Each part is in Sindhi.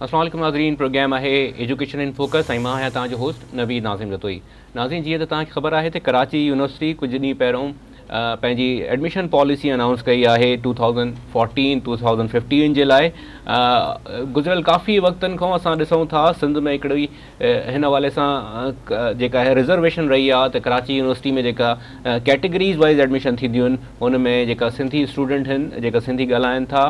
السلام عليڪم ناظرين پروگرام آهي ايجوڪيشن ان فوڪس ۽ مان آهيان توهان جو هوسٽ نويد ناظم جتوئي. ناظرين جيئن ته توهان کي خبر آهي ته ڪراچي يونيورسٽي ڪجهه ڏينهن پهريون پنهنجي ايڊميشن پاليسي انائونس ڪئي آهي 2014 2015 جي لاء. گذريل ڪافي وقتن کان اسان ڏسون ٿا سنڌ ۾ هڪڙي هن حوالي سان جيڪا آهي رزرويشن رهي آهي ته ڪراچي يونيورسٽي ۾ جيڪا ڪيٽيگريز وائز ايڊميشن ٿينديون آهن ان ۾ جيڪا سنڌي اسٽوڊنٽ آهن جيڪا سنڌي ڳالهائن ٿا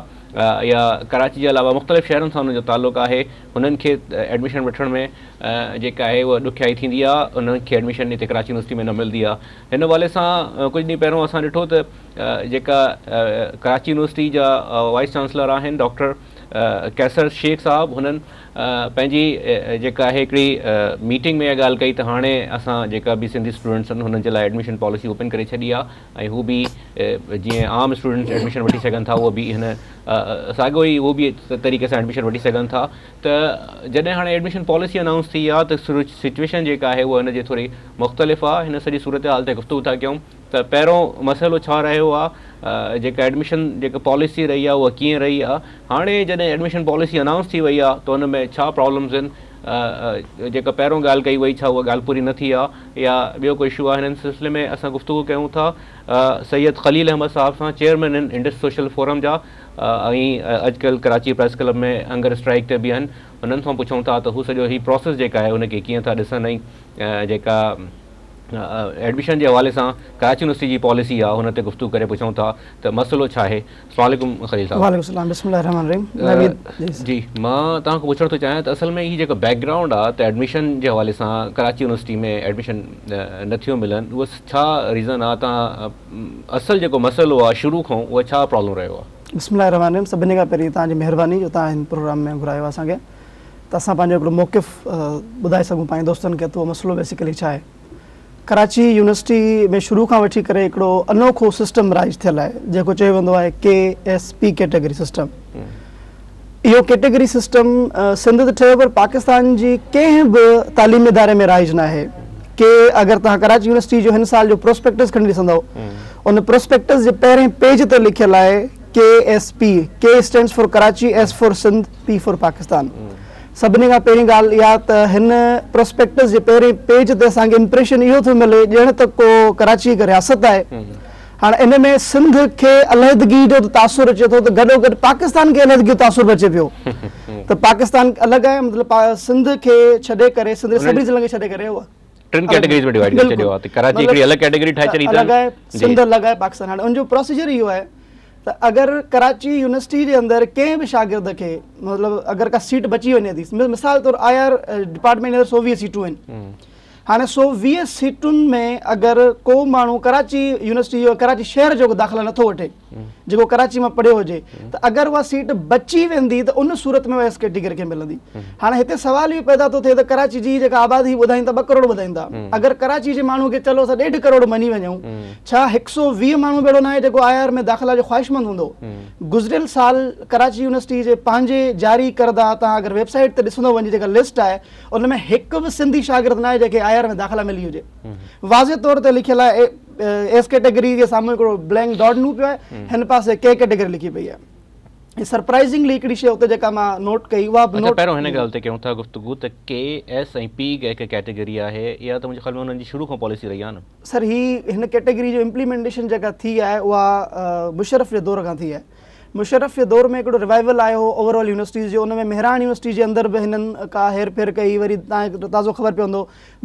يا ڪراچي جي علاوه مختلف شهرن سان انهن جو تعلق آهي انهن کي ايڊميشن وٺڻ ۾ جيڪا آهي اها ڏکيائي ٿيندي آهي انهن کي ايڊميشن هتي ڪراچي يونيورسٽي ۾ نه ملندي آهي. هن حوالي سان ڪجهه ڏينهن پهريون اسان ڏٺو ته جيڪا ڪراچي يونيورسٽي جا وائيس چانسلر آهن ڊاڪٽر قيصر شيخ صاحب هنن پنهنجي جيڪا آهي هڪڙي ميٽنگ ۾ اها ڳالهه ڪئي ته هاڻي اسان جيڪا به سنڌي اسٽوڊنٽس آهن هنن جي لاء ايڊميشن پاليسي اوپن ڪري ڇڏي آهي ۽ هو به جيئن عام اسٽوڊنٽس ايڊميشن وٺي سگهن ٿا اهو به هن ساڳيو ئي اهو به طريقي سان ايڊميشن وٺي سگهن ٿا ته جڏهن هاڻي ايڊميشن پاليسي انائونس ٿي آهي ته سچويشن جيڪا آهي اها هن جي ٿوري مختلف آهي. هن سڄي صورتحال تي گفتگو ٿا ڪيون ته پهريون مسئلو ڇا رهيو آهي، جيڪا ايڊميشن جيڪا پاليسي رهي آهي اها ڪيئن رهي آهي، هاڻي جڏهن ايڊميشن پاليسي انائونس ٿي وئي آهي ته ان ۾ ڇا پرابلمز آهن، جيڪا پهريون ڳالهه ڪئي وئي ڇا اها ڳالهه پوري نه ٿي آهي يا ٻيو ڪو اشو آهي. هن سلسلي ۾ اسان گفتگو ڪيون ٿا سيد خليل احمد صاحب سان، چيئرمين آهن انڊس سوشل فورم جا ۽ اڄڪلهه Karachi press club ۾ hunger strike تي به آهن. انهن کان پڇون ٿا ته هو سڄو هي پروسيس جيڪا آهي ان کي ڪيئن ٿا ڏسن ۽ جيڪا ايڊميشن جي حوالي سان ڪراچي يونيورسٽي جي پاليسي آهي ان تي گفتگو ڪري پڇون ٿا ته مسئلو ڇا آهي. السلام عليڪم خليل صاحب. وعليڪم السلام بسم الله الرحمن الرحيم نويد جي مان توهان کان پڇڻ ٿو چاهيان ته اصل ۾ هي جيڪو بيڪ گرائونڊ آهي ته ايڊميشن جي حوالي سان ڪراچي يونيورسٽي ۾ ايڊميشن نه ٿيون ملن اهو ڇا ريزن آهي توهان اصل جيڪو مسئلو آهي شروع کان اهو ڇا پرابلم رهيو آهي. بسم الله الرحمن الرحيم سڀني کان پهرين توهان جي مهرباني جو توهان هن پروگرام ۾ گهرايو اسان کي ته اسان پنهنجو هڪڙو موقف ٻڌائي سگهون پنهنجي دوستن کي ته اهو مسئلو بيسيڪلي ڇا آهي. ڪراچي يونيورسٽي ۾ شروع کان وٺي ڪري هڪڙو انوکو سسٽم رائج ٿيل آهي جيڪو چيو ويندو آهي K S P category system. اهو ڪيٽيگري سسٽم سنڌ ته ٺهيو پر پاڪستان جي ڪنهن به تعليمي اداري ۾ رائج ناهي. ڪي اگر توهان ڪراچي يونيورسٽي جو هن سال جو پروسپيڪٽس کڻي ڏسندؤ ان پروسپيڪٽس جي پهرين پيج تي لکيل آهي K S P, K stands for Karachi, S for Sindh, P for Pakistan. سڀني کان پهرين ڳالهه اها ته هن پروسپيڪٽس جي پهرين پيج تي اسان کي امپريشن اهو ٿو ملي ڄڻ ته ڪو ڪراچي هڪ رياست آهي. هاڻ ان ۾ سنڌ کي علحدگي جو ته تاثر اچي ٿو ته گڏوگڏ پاڪستان کي علحدگي جو تاثر به اچي پيو ته پاڪستان الڳ آهي مطلب سنڌ کي ڇڏي ڪري سنڌ جي سڀني ضلعن کي ڇڏي ڪري اهو ٽن ڪيٽيگريز ۾ ڊوائيڊ ڪري ڇڏيو آهي ته ڪراچي هڪڙي الڳ ڪيٽيگري ٺاهي ڇڏي اٿن. الڳ آهي سنڌ الڳ آهي پاڪستان. هاڻي ان جو پروسيجر اهو آهي ته اگر ڪراچي يونيورسٽي جي اندر ڪنهن به شاگرد کي مطلب اگر ڪا سيٽ بچي وڃي ٿي مثال طور I R department اندر 120 سيٽون آهن هاڻي 120 سيٽن ۾ اگر ڪو ماڻهو ڪراچي يونيورسٽي جو ڪراچي شهر جو داخلا نٿو وٺي جيڪو ڪراچي مان پڙهيو هجي ته اگر اها سيٽ بچي ويندي ته ان صورت ۾ اها ايس ڪيٽيگري کي ملندي. هاڻي هتي سوال اهو پيدا ٿو ٿئي ته ڪراچي جي جيڪا آبادي ٻڌائين ٿا 2 ڪروڙ ٻڌائين ٿا اگر ڪراچي جي ماڻهو کي چلو اسان 1.5 ڪروڙ مڃي وڃون ڇا 120 ماڻهو به اهڙو ناهي جيڪو I R ۾ داخلا جو خواهشمند هوندو. گذريل سال ڪراچي يونيورسٽي جي پنهنجي جاري ڪرده توهان اگر ويب سائيٽ تي ڏسندو وڃي جيڪا لسٽ آهي ان ۾ هڪ به سنڌي شاگرد ناهي جنهن کي I R ۾ داخلا ملي هجي. واضح طور تي لکيل آهي ايس ڪيٽيگري جي سامهون هڪڙو بلينڪ ڊاٽ ڏنو پيو آهي هن پاسي ڪي ڪيٽيگري لکي پئي آهي. سرپرائزنگلي هڪڙي شيء اتي جيڪا مان نوٽ ڪئي اها به اڇا نوٽ پهريون هن ڳالهه تي ڪيون ٿا گفتگو ته ڪي ايس ۽ پي هڪ ڪيٽيگري آهي اها ته منهنجي خيال ۾ انهن جي شروع کان پاليسي رهي آهي نه. سر هي هن ڪيٽيگري جو امپليمينٽيشن جيڪا ٿي آهي اها مشرف جي دور کان ٿي آهي. مشرف جي دور ۾ هڪڙو ريوائيول آيو هو اوور آل يونيورسٽيز جو ان ۾ مهراڻ يونيورسٽي جي اندر به هنن ڪا هير ڦير ڪئي وري توهان کي تازو خبر پوندو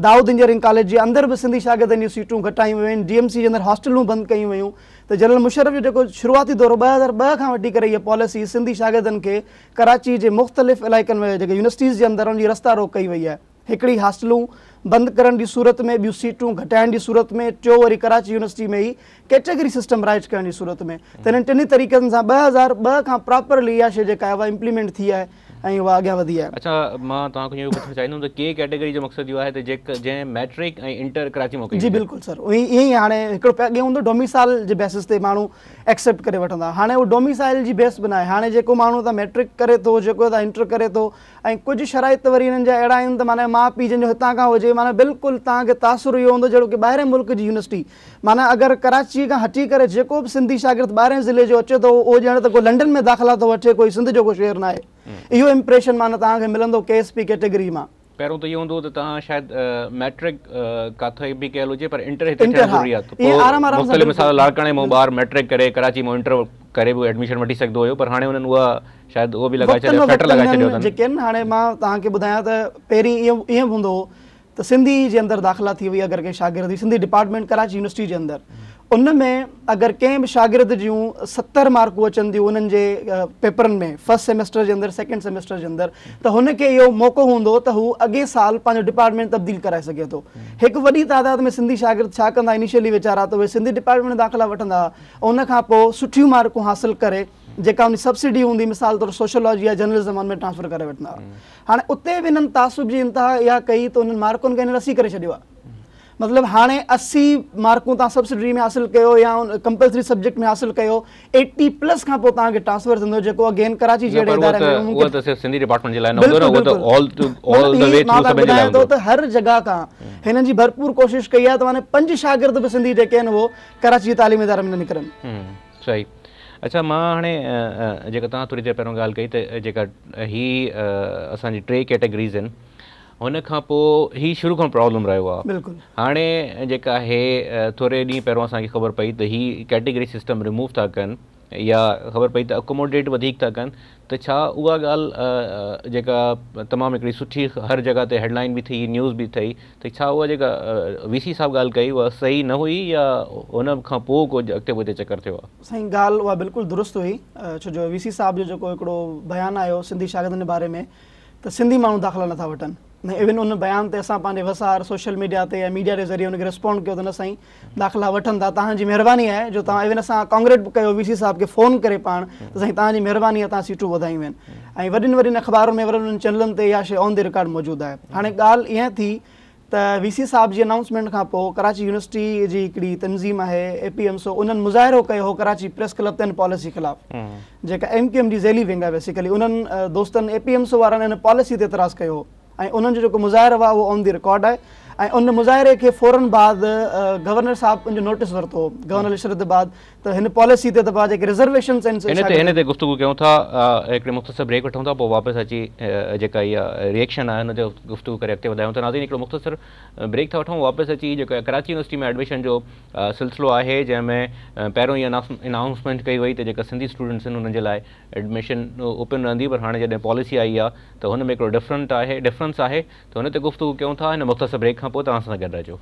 دائود انجنيئرنگ ڪاليج جي اندر به سنڌي شاگردن جون سيٽون گهٽايون ويون آهن، ڊي ايم سي جي اندر هاسٽلون بند ڪيون ويون ته جنرل مشرف جو جيڪو شروعاتي دور هو 2002 کان وٺي ڪري اها پاليسي سنڌي شاگردن کي ڪراچي جي مختلف علائقن ۾ جيڪي يونيورسٽيز جي اندر ان جي رستا روڪ ڪئي وئي آهي. هڪڙي هاسٽلون بند ڪرڻ جي صورت ۾ ٻيون سيٽون گهٽائڻ جي صورت ۾ ٽيو وري ڪراچي يونيورسٽي ۾ ئي ڪيٽيگري سسٽم رائج ڪرڻ جي صورت ۾ ته انهن ٽنهي طريقن سان 2002 کان پراپرلي اها شيء جيڪا آهي اها امپليمينٽ ٿي آهي ۽ اها اڳيان وڌي آهي. اڇا مان توهان کان اهو پڇڻ چاهيندم ته ڪي ڪيٽيگري جو مقصد اهو آهي ته جيڪ جنهن ميٽرڪ ۽ انٽر ڪراچي مان ڪئي جي هجي. بلڪل سر ائين ئي هاڻي هڪڙو اڳي هوندو ڊوميسائل جي بيسس تي ماڻهو ايڪسيپٽ ڪري وٺندا هاڻي اهو ڊوميسائل جي بيس به ناهي هاڻي جيڪو ماڻهو هتان ميٽرڪ ڪري ٿو جيڪو هتان انٽر ڪري ٿو ۽ ڪجهه شرائط وري انهن جا اهڙا آهن ته معنيٰ ماء پيء جن جو هتان کان هجي معنيٰ بلڪل توهان کي تاثر اهو هوندو جهڙو ڪي ٻاهرين ملڪ جي يونيورسٽي معنيٰ اگر ڪراچي کان هٽي ڪري جيڪو به سنڌي شاگرد ٻاهرين ضلعي جو اچي ٿو اهو ڄڻ ته ڪو لنڊن ۾ داخلا ٿو وٺي ڪوئي سنڌ جو ڪو شهر ناهي. اهو امپريشن معنيٰ توهان کي ملندو ڪي ايس پي ڪيٽيگري مان. پهريون ته اهو هوندو هو ته توهان شايد ميٽرڪ ڪاٿي به ڪيل هجي پر انٽر هتي ٿيڻ ضروري آهي ته پوء مختلف مثال لاڙڪاڻي مان ٻار ميٽرڪ ڪري ڪراچي مان انٽر ڪري به ايڊميشن وٺي سگهندو هيو پر هاڻي انهن اها شايد اهو به لڳائي ڇڏيو فيٽر لڳائي ڇڏيو اٿن. جيڪي آهن هاڻي مان توهان کي ٻڌايان ته پهرين ائين به هوندو هو ته سنڌي جي اندر داخلا ٿي وئي اگر ڪنهن شاگرد جي سنڌي ڊپارٽمينٽ ڪراچي يونيورسٽي جي اندر ان ۾ اگر ڪنهن به شاگرد جون 70 مارڪون اچن ٿيون انهن جي پيپرن ۾ فرسٽ سيمسٽر جي اندر سيڪنڊ سيمسٽر جي اندر ته هن کي اهو موقعو هوندو ته هو اڳئين سال پنهنجو ڊپارٽمينٽ تبديل ڪرائي سگهي ٿو. هڪ وڏي تعداد ۾ سنڌي شاگرد ڇا ڪندا انيشلي ويچارا ته اهي سنڌي ڊپارٽمينٽ ۾ داخلا وٺندا ان کان پوء سٺيون مارڪون حاصل ڪري جيڪا ان جي سبسڊي هوندي مثال طور سوشيالاجي يا جرنلزم ان ۾ ٽرانسفر ڪري وٺندا. هاڻي اتي به انهن تعصب جي انتها اها ڪئي ته انهن مارڪن کي انهن 80 ڪري ڇڏيو آهي. مطلب هاڻي 80 مارڪون توهان سبسڊري ۾ حاصل ڪيو يا ڪمپلسري سبجيڪٽ ۾ حاصل ڪيو 80 پلس کان پوء توهان کي ٽرانسفر ٿيندو جيڪو اگين ڪراچي جهڙي اداري ۾ ممڪن اهو ته صرف سنڌي ڊپارٽمينٽ جي لاء نه هوندو نه اهو ته آل آل the V through سڀني جي لاء هوندو ته هر جڳهه کان هنن جي ڀرپور ڪوشش ڪئي آهي ته معني 5 شاگرد به سنڌي جيڪي آهن اهو ڪراچي جي تعليمي ادارن ۾ نه نڪرن. صحيح اڇا مان هاڻي جيڪا توهان ٿوري دير پهريون ڳالهه ڪئي ته جيڪا هي اسان جي ٽي ڪيٽيگريز آهن هن کان پوء هي شروع کان پرابلم رهيو آهي بلڪل هاڻي جيڪا آهي ٿوري ڏينهن پهريون اسان کي خبر پئي ته هي ڪيٽيگري سسٽم ريموو ٿا ڪن يا خبر پئي ته اڪوموڊيٽ وڌيڪ ٿا ڪن ته ڇا اها ڳالهه جيڪا تمام هڪڙي سٺي هر جڳهه تي هيڊلائن به ٿي نيوز به ٺهي ته ڇا اها جيڪا وي سي صاحب ڳالهه ڪئي اها صحيح نه هئي يا ان کان پوء ڪو اڳتي پوئتي چڪر ٿيو آهي؟ سائين ڳالهه اها بلڪل درست هئي ڇو جو وي سي صاحب جو جيڪو هڪڙو بيان آيو سنڌي شاگردن جي باري ۾ ته سنڌي ماڻهو داخلا نٿا وٺن ۽ ايون ان بيان تي اسان پنهنجي وس آهر سوشل ميڊيا تي يا ميڊيا جي ذريعي ان کي ريسپونڊ ڪيو ته نه سائين داخلا وٺن ٿا توهان جي مهرباني آهي جو توهان ايون اسان ڪانگريٽ به ڪيو وي سي صاحب کي فون ڪري پاڻ ته سائين توهان جي مهرباني آهي توهان سيٽون وڌايون آهن ۽ وڏين وڏين اخبارن ۾ وڏن وڏن چينلن تي اها شيء آن the record موجود آهي هاڻي ڳالهه ائين ٿي ته وي سي صاحب جي انائونسمينٽ کان پوء ڪراچي يونيورسٽي جي هڪڙي تنظيم آهي اي پي ايم سو انهن مظاهرو ڪيو هو ڪراچي پريس ڪلب تي ان پاليسي خلاف جيڪا ايم ڪيو ايم جي ذيلي ونگ آهي بيسيڪلي انهن دوستن اي پي ايم سو وارن ان پاليسي تي اعتراض ڪيو هو ۽ انهن جو جيڪو مظاهرو آهي اهو آن the record آهي ۽ ان مظاهري کي فورن بعد گورنر صاحب ان جو نوٽيس ورتو هو گورنر عشرت بعد ته هن پاليسي تي ته جيڪي رزرويشنز آهن هن تي گفتگو ڪيون ٿا هڪڙي مختصر بريڪ وٺون ٿا پوء واپس اچي جيڪا اها ريئڪشن آهي ان تي گفتگو ڪري اڳتي وڌايون ٿا ناظرين هڪڙو مختصر بريڪ ٿا وٺون واپس اچي جيڪا ڪراچي يونيورسٽي ۾ ايڊميشن جو سلسلو آهي جنهن ۾ پهريون ئي انائونسمينٽ ڪئي وئي ته جيڪا سنڌي اسٽوڊنٽس آهن انهن جي لاء ايڊميشن اوپن رهندي پر هاڻي جڏهن پاليسي آئي آهي ته هن ۾ هڪڙو ڊفرنٽ آهي ڊفرنس آهي ته هن تي گفتگو ڪيون ٿا هن مختصر بريڪ کان پوء توهان اسان سان گڏ رهجو.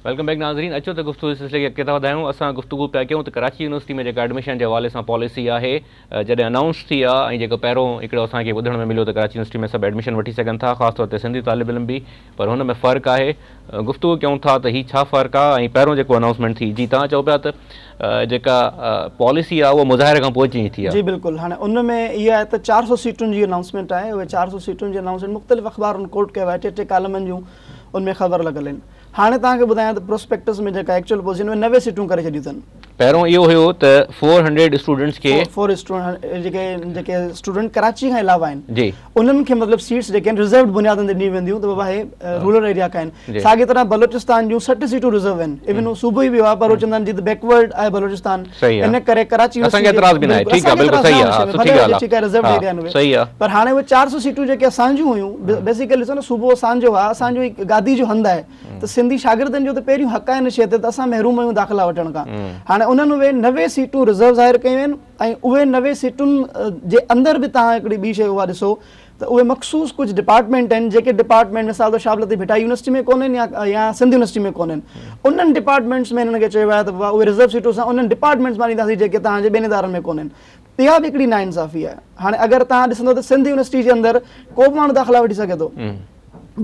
Welcome back ناظرين اچو ته گفتگو جي سلسلي کي اڳتي ٿا وڌايون اسان گفتگو پيا ڪيون ته ڪراچي يونيورسٽي ۾ جيڪا ايڊميشن جي حوالي سان پاليسي آهي جڏهن انائونس ٿي آ ۽ جيڪو پهريون هڪڙو اسان کي ٻڌڻ ۾ مليو ته ڪراچي يونيورسٽي ۾ سڀ ايڊميشن وٺي سگهن ٿا خاص طور تي سنڌي طالب علم به پر هن ۾ فرق آهي گفتگو ڪيون ٿا ته هي ڇا فرق آ ۽ پهريون جيڪو انائونسمينٽ ٿي جي توهان چئو پيا ته جيڪا پاليسي آ اها مظاهري کان پوء چينج ٿي آ. جي بلڪل هاڻي ان ۾ اهو آهي ته 400 سيٽن جي انائونسمينٽ آهي اهي 400 سيٽن جي انائونسمينٽ مختلف اخبارن ڪوٽ ڪيو آهي ٽي ٽي ڪالمن جون ان ۾ خبر لڳل آهن هاڻي توهان کي ٻڌايان ته پروسپيڪٽس ۾ جيڪا ايڪچوئل پوزيشن اهي 90 سيٽون ڪري ڇڏيون اٿن. پهريون اهو هيو ته فور هنڊريڊ اسٽوڊنٽس کي. فور اسٽوڊنٽ جيڪي جيڪي اسٽوڊنٽ ڪراچي کان علاوه آهن جي انهن کي مطلب سيٽس جيڪي آهن رزروڊ بنيادن تي ڏنيون وينديون ته بابا هي رورل ايريا کان آهن ساڳي طرح بلوچستان جون 60 سيٽون رزرو آهن ايون هو صوبو ئي ويو آهي پر هو چوندا آهن جي ته بيڪورڊ آهي بلوچستان ان ڪري ڪراچي اسان کي اعتراض به ناهي ٺيڪ آهي بلڪل صحيح آهي سٺي ڳالهه آهي ٺيڪ آهي رزروڊ ايريا آهن صحيح آهي پر هاڻي اهي 400 سيٽون جيڪي اسان جون هيون بيسيڪلي ڏسو نه صوبو اسان جو آهي اسان جو ئي گادي جو هنڌ آهي ته سنڌي شاگردن جو ته پهريون حق آهي ان شيء تي ته اسان محروم آهيون داخلا وٺڻ کان هاڻي انهن اهي 90 سيٽون رزرو ظاهر ڪيون آهن ۽ اهي 90 سيٽن جي اندر به توهان هڪڙي ٻي شيء اها ڏسو ته اهي مخصوص ڪجهه ڊپارٽمينٽ آهن جيڪي ڊپارٽمينٽ مثال طور شاهه لطيف ڀٽائي يونيورسٽي ۾ ڪونهن يا سنڌ يونيورسٽي ۾ ڪونهن انهن ڊپارٽمينٽس ۾ هنن کي چيو ويو آهي ته بابا اهي رزرو سيٽون اسان انهن ڊپارٽمينٽس مان ڏينداسين جيڪي توهان جي ٻين ادارن ۾ ڪونهن اها به هڪڙي ناانصافي آهي. هاڻي اگر توهان ڏسندو ته سنڌ يونيورسٽي جي اندر ڪو به ماڻهو داخلا وٺي سگهي ٿو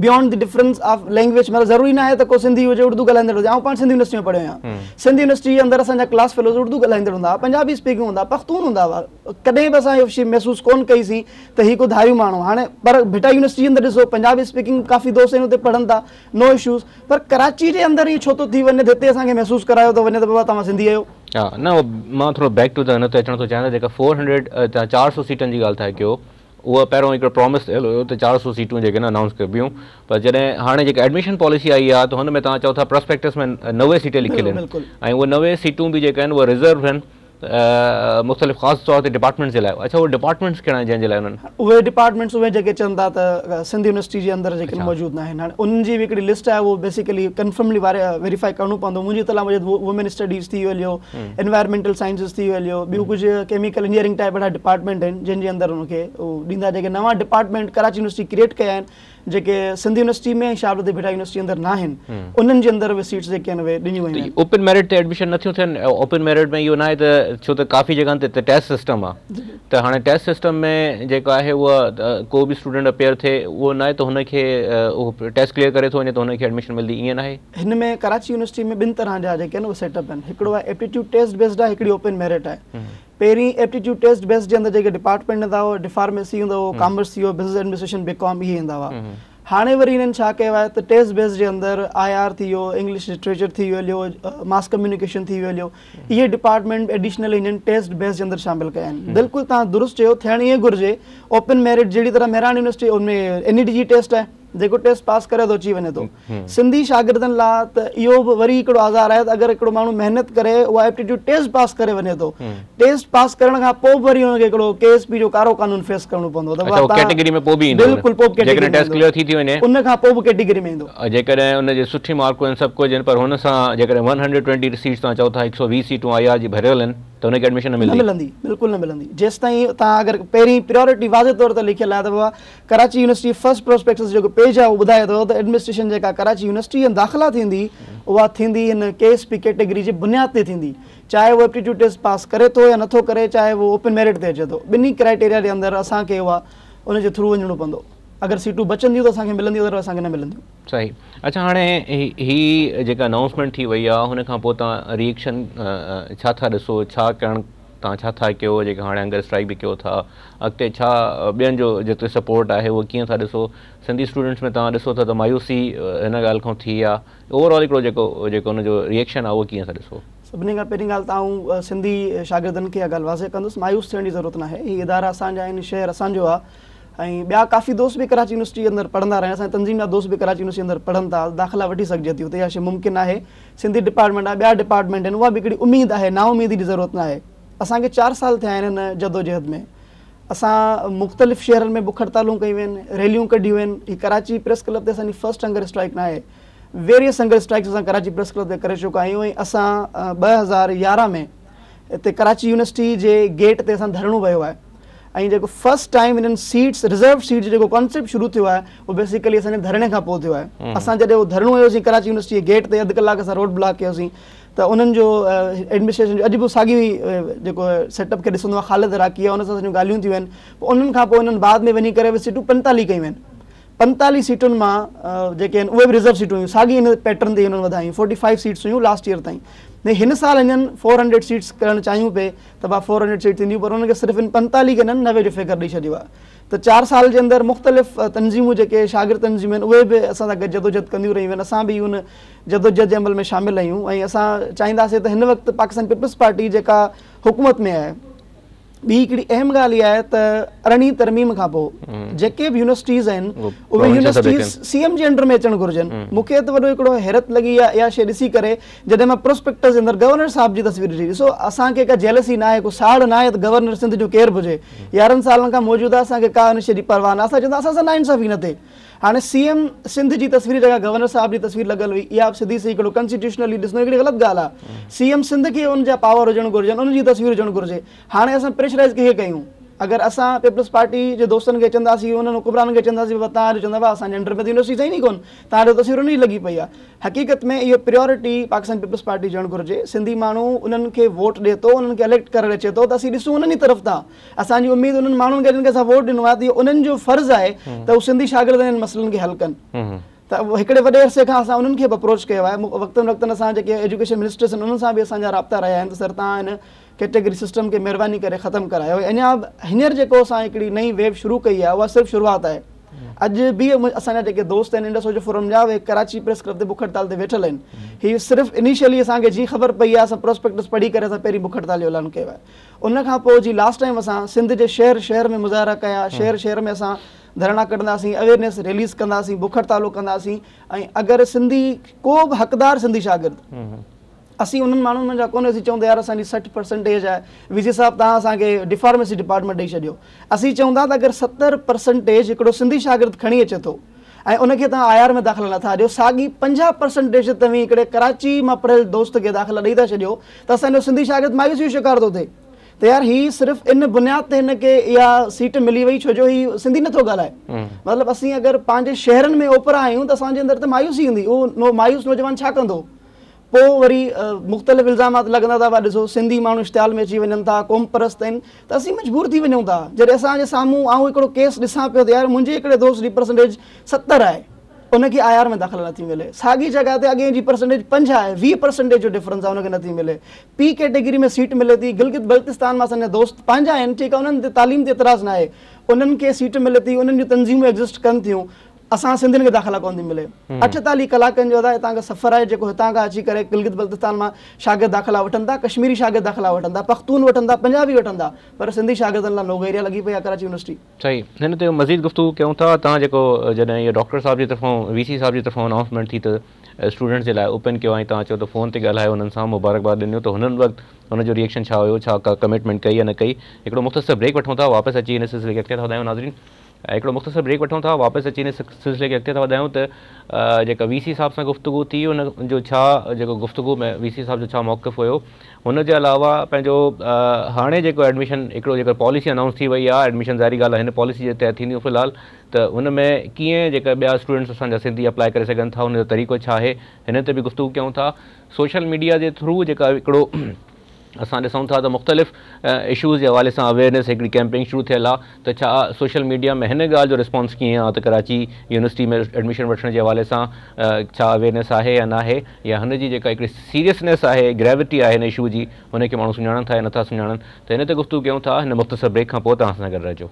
beyond the difference of language مطلب ضروري ناهي ته ڪو سنڌي هجي اردو ڳالهائيندڙ هجي آئون پاڻ سنڌ يونيورسٽي ۾ پڙهيو آهيان سنڌ يونيورسٽي جي اندر اسان جا ڪلاس فيلوز اردو ڳالهائيندڙ هوندا هئا پنجابي اسپيڪنگ هوندا هئا پختون هوندا هئا ڪڏهن به اسان اهو شي محسوس ڪون ڪئي سين ته هي ڪو ڌاريون ماڻهو هاڻي پر ڀٽائي يونيورسٽي جي اندر ڏسو پنجابي اسپيڪنگ ڪافي دوست آهن اتي پڙهن ٿا نو اشوز پر ڪراچي جي اندر ائين ڇو ٿو ٿي وڃي ته هتي اسان کي محسوس ڪرايو ٿو وڃي ته بابا توهان سنڌي آهيو. ها نه مان ٿورو بيڪ ٽو the هن تي اچڻ ٿو چاهيان ته جيڪا فور هنڊريڊ توهان 400 سيٽن جي ڳالهه ٿا ڪيو اهو پهريون هڪڙو پرامس ٿيل هيو ته 400 سيٽون جيڪي آهن انائونس ڪبيون پر جڏهن هاڻي جيڪا ايڊميشن پاليسي آئي آهي ته هن ۾ توهان چئو ٿا پراسپيڪٽس ۾ 90 سيٽون لکيل آهن ۽ اهي 90 سيٽون به جيڪي آهن اهي رزرو آهن مختلف خاص طور تي ڊپارٽمينٽس جي لاء. اڇا اهي ڊپارٽمينٽس ڪهڙا آهن جنهن جي لاء انهن. اهي ڊپارٽمينٽس اهي جيڪي چون ٿا ته سنڌ يونيورسٽي جي اندر جيڪي موجود نه آهن هاڻي انهن جي به هڪڙي لسٽ آهي اهو بيسيڪلي ڪنفرملي ويريفائي ڪرڻو پوندو. منهنجي اطلاع موجب وومين اسٽڊيز ٿي ويو هليو، انوائرمينٽل سائنسز ٿي ويو هليو، ٻيون ڪجهه ڪيميڪل انجنيئرنگ ٽائپ اهڙا ڊپارٽمينٽ آهن جن جي اندر ان کي ڏيندا. جيڪي نوان ڊپارٽمينٽ ڪراچي يونيورسٽي ڪريئيٽ ڪيا آهن جيڪي سنڌ يونيورسٽي ۾ ۽ شاهه عبداللطيف ڀٽائي يونيورسٽي اندر ناهن انهن جي اندر اهي سيٽس جيڪي آهن اهي ڏنيون ويون آهن. اوپن ميرٽ تي ايڊميشن نٿيون ٿين، اوپن ميرٽ ۾ اهو ناهي ته ڇو ته ڪافي جڳهن تي ٽيسٽ سسٽم آهي ته هاڻي ٽيسٽ سسٽم ۾ جيڪو آهي اهو ڪو به اسٽوڊنٽ اپيئر ٿئي اهو ناهي ته هن کي اهو ٽيسٽ ڪليئر ڪري ٿو وڃي ته هن کي ايڊميشن ملندي ائين ناهي. هن ۾ ڪراچي يونيورسٽي ۾ ٻن طرح جا جيڪي آهن اهي سيٽ اپ آهن هڪڙو آهي ايپٽيٽيوڊ ٽيسٽ بيسڊ آهي هڪڙي اوپن ميرٽ آهي. پهرين ايپٽيٽيوڊ ٽيسٽ بيسڊ جي اندر جيڪي ڊپارٽمينٽ ايندا هئا ڊفارميسي هوندو هو ڪامرس ٿي ويو بزنس ايڊمنسٽريشن بي ڪام اهي ايندا هئا هاڻي وري هنن ڇا ڪيو آهي ته ٽيسٽ بيسڊ جي اندر I R ٿي ويو انگلش لٽريچر ٿي ويو هليو ماس ڪميونيڪيشن ٿي ويو هليو اهي ڊپارٽمينٽ ايڊيشنل هنن ٽيسٽ بيسڊ جي اندر شامل ڪيا آهن. بلڪل توهان درست چيو ٿيڻ ائين گهرجي اوپن ميرٽ جهڙي طرح مهراڻ يونيورسٽي ان ۾ اين اي ڊي جي ٽيسٽ آهي جيڪو ٽيسٽ پاس ڪري ٿو اچي وڃي ٿو. سنڌي شاگردن لا ته اهو به وري هڪڙو آزار آهي ته اگر هڪڙو ماڻهو محنت ڪري اها ايپٽيٽيوڊ ٽيسٽ پاس ڪري وڃي ٿو ٽيسٽ پاس ڪرڻ کان پوء به وري هن کي هڪڙو ڪي ايس پي جو ڪارو قانون فيس ڪرڻو پوندو ته اڇا اهو ڪيٽيگري ۾ پوء به ايندو بلڪل پوء به جيڪڏهن ٽيسٽ ڪليئر ٿي ٿي وڃي ان کان پوء به ڪيٽيگري ۾ ايندو. جيڪڏهن ان جي سٺي مارڪون آهن سڀ ڪجهه آهن پر هن سان جيڪڏهن 120 سيٽس توهان چئو ٿا 120 سيٽون I R جي ڀريل آهن ته هن کي ايڊميشن نه ملندي. نه ملندي بلڪل نه ملندي جيستائين توهان اگر پهرين پريورٽي واضح طور تي لکيل آهي ته بابا ڪراچي يونيورسٽي فرسٽ پروسپيڪٽس جو جيڪو پيج آهي اهو ٻڌائي ٿو ته ايڊمنسٽريشن جيڪا ڪراچي يونيورسٽي ۾ داخلا ٿيندي اها ٿيندي هن ڪي ايس پي ڪيٽيگري جي بنياد تي ٿيندي چاهي اهو ايپٽيٽيوڊ ٽيسٽ پاس ڪري ٿو يا نٿو ڪري چاهي اهو اوپن ميرٽ تي اچي ٿو ٻنهي ڪرائيٽيريا جي اندر اسان کي اها ان جي ٿرو وڃڻو پوندو اگر سيٽون بچنديون ته اسان کي ملنديون ادروائز اسان کي نه ملنديون. صحيح اڇا هاڻي هي جيڪا انائونسمينٽ ٿي وئي آهي هن کان پوء توهان ريئيڪشن ڇا ٿا ڏسو ڇا ڪرڻ توهان ڇا ٿا ڪيو جيڪا هاڻي هنگر اسٽرائيڪ به ڪيو ٿا اڳتي ڇا ٻين جو جيترو سپورٽ آهي اهو ڪيئن ٿا ڏسو سنڌي اسٽوڊنٽس ۾ توهان ڏسو ٿا ته مايوسي هن ڳالهه کان ٿي آهي اوور آل هڪڙو جيڪو جيڪو ان جو ريئيڪشن آهي اهو ڪيئن ٿا ڏسو. سڀني کان پهرين ڳالهه ته آئون سنڌي شاگردن کي اها ڳالهه واضح ڪندس مايوس ٿيڻ جي ضرورت ناهي هي ادارا اسان جا آهن شهر اسان جو آهي ۽ ٻيا ڪافي دوست به ڪراچي يونيورسٽي اندر پڙهندا رهيا اسان جي تنظيم جا دوست به ڪراچي يونيورسٽي اندر پڙهن ٿا داخلا وٺي سگهجي ٿي اتي اها شيء ممڪن آهي سنڌي ڊپارٽمينٽ آهي ٻيا ڊپارٽمينٽ آهن اها به هڪڙي اميد آهي نااميدي جي ضرورت ناهي اسان کي چار سال ٿيا آهن هن جدوجهد ۾ اسان مختلف شهرن ۾ بک هڙتالون ڪيون آهن ريليون ڪڍيون آهن هي ڪراچي پريس ڪلب تي اسان جي فرسٽ هنگر اسٽرائيڪ ناهي ويريس هنگر اسٽرائيڪس اسان ڪراچي پريس ڪلب تي ڪري چڪا آهيون ۽ اسان 2011 ۾ هتي ڪراچي يونيورسٽي جي گيٽ تي اسان ڌرڻو ويو آهي ۽ جيڪو فرسٽ ٽائيم انهن سيٽس رزروڊ سيٽس جو جيڪو ڪانسيپٽ شروع ٿيو آهي اهو بيسيڪلي اسان جي ڌرڻي کان پوء ٿيو آهي اسان جڏهن اهو ڌرڻو هنيوسين ڪراچي يونيورسٽي جي گيٽ تي اڌ ڪلاڪ اسان روڊ بلاڪ ڪيوسين ته انهن جو ايڊمنسٽريشن جو اڄ به ساڳيو ئي جيڪو سيٽ اپ کي ڏسندو آهي خالد عراقي آهي ان سان اسان جون ڳالهيون ٿيون آهن پوء انهن کان پوء انهن بعد ۾ وڃي ڪري اهي سيٽون 45 ڪيون آهن 45 سيٽن مان جيڪي آهن اهي به رزرو سيٽون هيون ساڳي ان پيٽرن تي انهن وڌايون 45 سيٽس هيون لاسٽ ايئر تائين هن سال هنن 400 سيٽس ڪرڻ چاهيون پئي ته ڀاء 400 سيٽ ٿينديون پر انهن کي صرف ان 45 کي نه 90 جو فگر ڏئي ڇڏيو آهي ته چار سال جي اندر مختلف تنظيمون جيڪي شاگرد تنظيمون آهن اهي به اسان سان گڏ جدوجهد ڪنديون رهيون آهن اسان به ان جدوجهد جي عمل ۾ شامل آهيون ۽ اسان چاهينداسين ته هن وقت پاڪستان پيپلز پارٽي جيڪا حڪومت ۾ آهي ٻي هڪڙي اهم ڳالهه اها آهي ته 18 ترميم کان پوء جيڪي به يونيورسٽيز آهن اهي يونيورسٽيز سي ايم جي انڊر ۾ اچڻ گهرجن مون کي ته وڏو هڪڙو حيرت لڳي آهي اها شيء ڏسي ڪري جڏهن مان پروسپيڪٽس جي اندر گورنر صاحب جي تصوير ڏٺي ڏسو اسان کي ڪا جيلسي ناهي ڪو ساڙ ناهي ته گورنر سنڌ جو ڪير به هجي 11 سالن کان موجود آهي اسان کي ڪا ان شيء جي پرواهه ناهي اسان چوندا اسان سان ناانصافي نه ٿئي هاڻي سي ايم سنڌ جي تصوير جيڪا گورنر صاحب جي تصوير لڳل هئي اها به سڌي سئي هڪڙو ڪنسٽيٽيوشنلي ڏسندو هڪڙي غلط ڳالهه آهي سي ايم سنڌ کي ان جا پاور هجڻ گهرجن ان جي تصوير هجڻ گهرجي هاڻي اسان پريشرائز ڪنهن کي ڪيون اگر اسان پيپلز پارٽي جي دوستن کي چونداسين انهن حڪمرانن کي چونداسين بابا توهان جو چوندا بابا اسان جي انڊر ۾ ته يونيورسٽي آهن ئي ڪونه توهان جو تصوير ان جي لڳي پئي آهي حقيقت ۾ اهو پريورٽي پاڪستان پيپلز پارٽي هجڻ گهرجي سنڌي ماڻهو انهن کي ووٽ ڏي ٿو انهن کي اليڪٽ ڪري اچي ٿو ته اسين ڏسون انهن جي طرف تان اسان جي اميد انهن ماڻهن کي جن کي اسان ووٽ ڏنو آهي ته اهو انهن جو فرض آهي ته هو سنڌي شاگردن جي مسئلن کي حل ڪن ته هڪڙي وڏي عرصي کان اسان انهن کي به اپروچ ڪيو آهي وقتن وقتن اسان جيڪي ايجوڪيشن منسٽرس آهن انهن سان به اسان جا رابطا رهيا آهن ته سر توهان هن ڪيٽيگري سسٽم کي مهرباني ڪري ختم ڪرايو اڃا هينئر جيڪو اسان هڪڙي نئين ويو شروع ڪئي آهي اها صرف شروعات آهي. اڄ به اسان جا جيڪي دوست آهن انڊس سوشل فورم جا اهي ڪراچي پريس ڪلب تي بک هڙتال تي ويٺل آهن. هي صرف انيشلي اسان کي جيئن خبر پئي آهي اسان پراسپيڪٽس پڙهي ڪري اسان پهرين بک هڙتال جو اعلان ڪيو آهي. ان کان پوء جي لاسٽ ٽائيم اسان سنڌ جي شهر شهر ۾ مظاهرا ڪيا، شهر شهر ۾ اسان ڌرڻا ڪڍنداسين، اويرنيس ريليز ڪنداسين، بک هڙتالون ڪنداسين ۽ اگر سنڌي ڪو به حقدار سنڌي شاگرد اسين انهن ماڻهن منجهان ڪونه اسين چئون ته يار اسان جي 60 پرسنٽيج آهي وي سي صاحب توهان اسان کي ڊي فارميسي ڊپارٽمينٽ ڏئي ڇڏيو. اسين چئون ٿا ته اگر 70 پرسنٽيج هڪڙو سنڌي شاگرد کڻي اچي ٿو ۽ ان کي توهان I R ۾ داخلا نٿا ڏيو، ساڳي 50 پرسنٽيج توهين هڪڙي ڪراچي مان پڙهيل دوست کي داخلا ڏئي ٿا ڇڏيو ته اسان جو سنڌي شاگرد مايوسي جو شڪار ٿو ٿئي ته يار هي صرف ان بنياد تي هن کي اها سيٽ ملي وئي ڇو جو هي سنڌي نٿو ڳالهائي. مطلب اسين اگر پنهنجي شهرن ۾ اوپرا آهيون ته اسان جي اندر ته مايوسي ايندي، اهو مايوس نوجوان ڇا ڪندو؟ پوء وري مختلف الزامات لڳندا ٿا، ڏسو سنڌي ماڻهو اشتعال ۾ اچي وڃن ٿا، قوم پرست آهن، ته اسين مجبور ٿي وڃون ٿا. جڏهن اسان جي سامهون آئون هڪڙو ڪيس ڏسان پيو ته يار منهنجي هڪڙي دوست جي پرسنٽيج 70 آهي، ان کي I R ۾ داخلا نٿي ملي، ساڳي جڳهه تي اڳئين جي پرسنٽيج 5 آهي، 20 پرسنٽيج جو ڊفرنس آهي، ان کي نٿي ملي. پي ڪيٽيگري ۾ سيٽ ملي ٿي، گلگت بلتستان مان اسان جا دوست پنهنجا آهن، ٺيڪ آهي انهن تي تعليم تي اعتراض ناهي، انهن کي سيٽ ملي ٿي، انهن جون تنظيمون ايگزسٽ ڪن ٿيون، اسان سنڌين کي داخلا ڪونه ٿي ملي. 48 ڪلاڪن جو ادا هتان کان سفر آهي جيڪو هتان کان اچي ڪري گلگت بلتستان مان شاگرد داخلا وٺن ٿا، ڪشميري شاگرد داخلا وٺن ٿا، پختون وٺن ٿا، پنجابي وٺن ٿا، پر سنڌي شاگردن لاء نوگو ايريا لڳي پئي آهي ڪراچي يونيورسٽي. صحيح هن تي مزيد گفتگو ڪيون ٿا. توهان جيڪو جڏهن اهو ڊاڪٽر صاحب جي طرفان وي سي صاحب جي طرفان انائونسمينٽ ٿي ته اسٽوڊنٽس جي لاء اوپن ڪيو ۽ توهان چيو ته فون تي ڳالهايو انهن سان مبارڪباد ڏنيو ته هنن وقت هن جو ريئڪشن ڇا هيو، ڇا ڪا ڪمٽمينٽ ڪئي يا نه ڪئي. هڪڙو مختصر بريڪ وٺون ٿا واپس اچي هن سلسلي کي اڳتي ٿا وڌايون. ناظرين هڪڙو مختصر بريڪ وٺون ٿا واپس اچي هن سلسلي کي اڳتي ٿا وڌايون ته جيڪا وي سي صاحب سان گفتگو ٿي ان جو ڇا جيڪو گفتگو ۾ وي سي صاحب جو ڇا موقف هيو، هن جي علاوه پنهنجو هاڻي جيڪو ايڊميشن هڪڙو جيڪو پاليسي انائونس ٿي وئي آهي، ايڊميشن ظاهري ڳالهه آهي هن پاليسي جي تحت ٿينديون في الحال، ته ان ۾ ڪيئن جيڪا ٻيا اسٽوڊنٽس اسان جا سنڌي اپلائي ڪري سگهن ٿا، ان جو طريقو ڇا آهي، هن تي به گفتگو ڪيون ٿا. سوشل ميڊيا جي ٿرو جيڪا هڪڙو اسان ڏسون ٿا ته مختلف اشوز جي حوالي سان اويئرنيس هڪڙي ڪيمپينگ شروع ٿيل آهي ته ڇا سوشل ميڊيا ۾ هن ڳالهه جو رسپانس ڪيئن آهي ته ڪراچي يونيورسٽي ۾ ايڊميشن وٺڻ جي حوالي سان ڇا اويئرنيس آهي يا ناهي، يا هن جي جيڪا هڪڙي سيريسنيس آهي، گريوٽي آهي هن اشو جي، هن کي ماڻهو سڃاڻن ٿا يا نٿا سڃاڻن، ته هن تي گفتگو ڪيون ٿا هن مختصر بريڪ کان پوء. توهان اسان سان گڏ رهجو.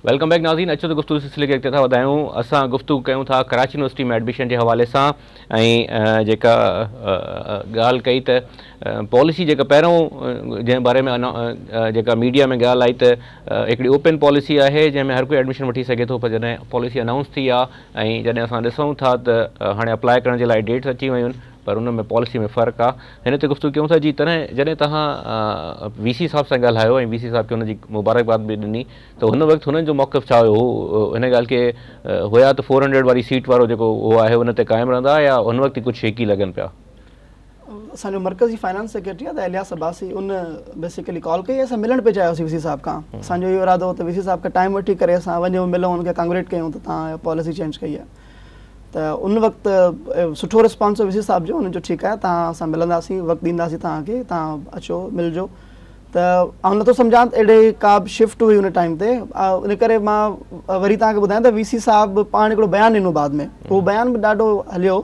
Welcome back ناظرين، اچو ته گفتگو سلسلي کي اڳتي ٿا وڌايون. اسان گفتگو ڪيون ٿا ڪراچي يونيورسٽي ۾ ايڊميشن جي حوالي سان ۽ جيڪا ڳالهه ڪئي ته پاليسي جيڪا پهريون جنهن باري ۾ جيڪا ميڊيا ۾ ڳالهه آئي ته هڪڙي اوپن پاليسي آهي جنهن ۾ هر ڪوئي ايڊميشن وٺي سگهي ٿو، پر جڏهن پاليسي انائونس ٿي آهي ۽ جڏهن اسان ڏسون ٿا ته هاڻي اپلاء ڪرڻ جي لاء ڊيٽس اچي ويون آهن پر ان ۾ پاليسي ۾ فرق آهي، هن تي گفتگو ڪيون ٿا. جي تڏهن جڏهن توهان وي سي صاحب سان ڳالهايو ۽ وي سي صاحب کي ان جي مبارڪباد به ڏني ته هن وقت هنن جو موقف ڇا هيو؟ هو هن ڳالهه کي هيا ته 400 واري سيٽ وارو جيڪو اهو آهي ان تي قائم رهندا يا هن وقت ئي ڪجهه شيڪي لڳن پيا؟ اسان جو مرڪزي فائنانس سيڪريٽري آهي ته الياس عباسي، ان بيسيڪلي ڪال ڪئي، اسان ملڻ پئي چاهيوسين وي سي صاحب کان. اسان جو اهو ارادو هو ته وي سي صاحب کان ٽائيم وٺي ڪري اسان وڃون ملون، ان کي ڪانگريٽ ڪيون ته توهان پاليسي چينج ڪئي آهي. ته ان وقت سٺو رسپانس هو وي سي صاحب جو، ان چيو ٺيڪ آهي توهان اسان ملنداسين، وقت ڏينداسين توهان کي، توهان اچو ملجو. ته آئون نٿو سمجهان ته اهڙي ڪا به شفٽ هئي ان ٽائيم تي، ان ڪري مان وري توهان کي ٻڌايان ته وي سي صاحب پاڻ هڪڙو بيان ڏنو بعد ۾، اهو بيان به ڏاڍو هليو